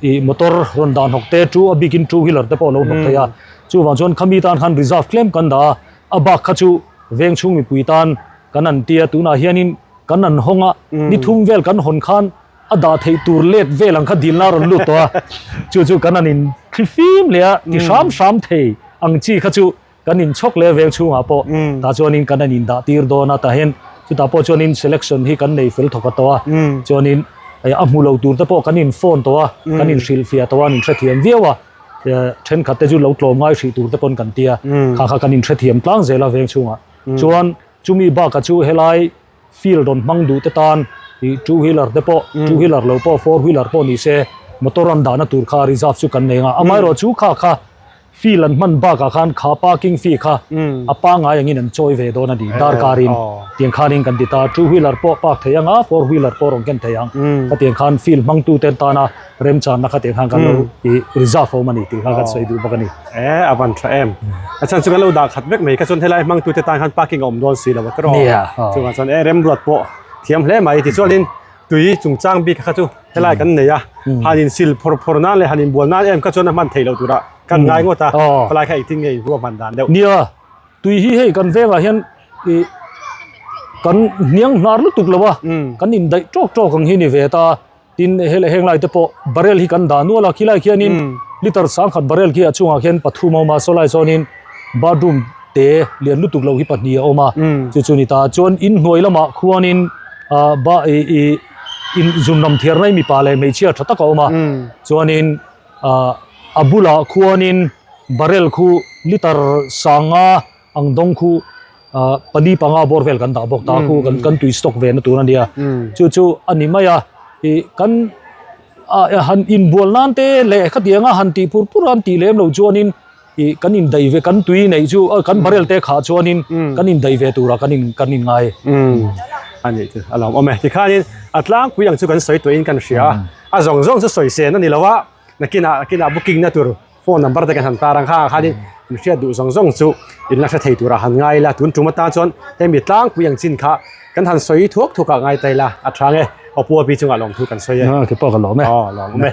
ih motor rawn dah hnawk te two a bikin two wheeler te pawh a lo hnawk thei a chuvang chuan khami tan khan reserve tlem kan dah a a bak kha chu veng chhung mipui tan kan an tia tunah hianin kan an hawng a ni thum vel kan hawn khan a dah theih tur let vel ang kha dilna a rawn lut tawh a chu chu kan an in thlifim leh a ti hram hram thei ang chi kha chu. Kan inchhawk leh veng chhungah pawh tah chuanin kan an indah tir dawn a, tah hian chutah pawh chuanin selection hi kan nei fel thawk a tawh a, chuanin a hmu lo tur te pawh kan in phone tawh a, kan in hrilhfiah tawh a, an inhrethiam viau a, thenkhat te chu lo tlawm ngai hrih tur te pawn kan ti a, kha kha kan inhrethiam tlang zel a veng chhungah. Chuan chumi bakah chu helai field rawn hmang duh te tan ih two wheeler te pawh two wheeler lo pawh four wheeler pawh ni se motor an dahna tur kha reserve chu kan nei ang a, amaherawhchu kha kha. Field an hman bakah khan kha parking fee kha a pangngai angin an chawi ve dawn a ni darkarin tiang khanin kan ti ta two wheeler pawh park thei anga four wheeler pawh rawn ken thei ang khatiang khan field hmangtu ten tana remchanna khatiang khan kan lo i reserve awm a ni tih kha kan sawi duh bawk a ni. E a van tha em a chhan chu kan lo dah khat vek mai kha chuan helai hmangtu te tan khan parking a awm dawn si lo a tiraw chuvang chuan e remruat pawh thiam hle mai tichuanin tui chungchang bik kha chu helai kan nei a han in sil phawr phawr nan leh han in bual nan em kha chuan a hman theih loh turah kan ngai ngawt a helai kha engtin nge in ruahman dan deuh. Nia tui hi hei kan vengah hian ih kan hniang hnar lutuk lo a kan indaih tawk tawk ang hi ni ve ta tin hei heng lai te pawh barrel hi kan dah nual a khilai khianin liter sangkhat barrel khi a chungah khian pathum a awm a sawlai chuanin bathroom te lian lutuk lo hi pahnih a awm a chu chu ni ta chuan inhnuai lamah khuanin ah ba ih ih in zunram thiar mai mipa leh hmeichhia tha tak a awm a chuanin ah a bulah khuanin barrel khu liter sanga ang dawng khu ah pali panga bawr vel kan dah bawk ta khu kan kan tui stock ve na tur a nia chu chu a ni mai a ih kan ah han inbual nan te leh khatianga han tih phur phur a an tih lem loh chuanin ih kan indaih ve kan tui neih chu kan barrel te khah chuanin kan indaih ve turah kan in kan in ngai. A nih chu a lawm awm e. Tikhanin a tlangpui ang chu kan sawi tuahin kan hria a, a zawng zawng chu sawi sen a ni lo a, nakinah nakinah booking na tur phone number te kan han tar ang kha khanin in hriat duh zawng zawng chu in la hre thei turah han ngai ila tun tum atan chuan hemi tlangpui ang chin kha kan han sawi thuak thuak ah ngai ta ila a tha nge Aw Pu Api chungah lawmthu kan sawi e. Keipawh ka lawm e. Aw lawm awm e.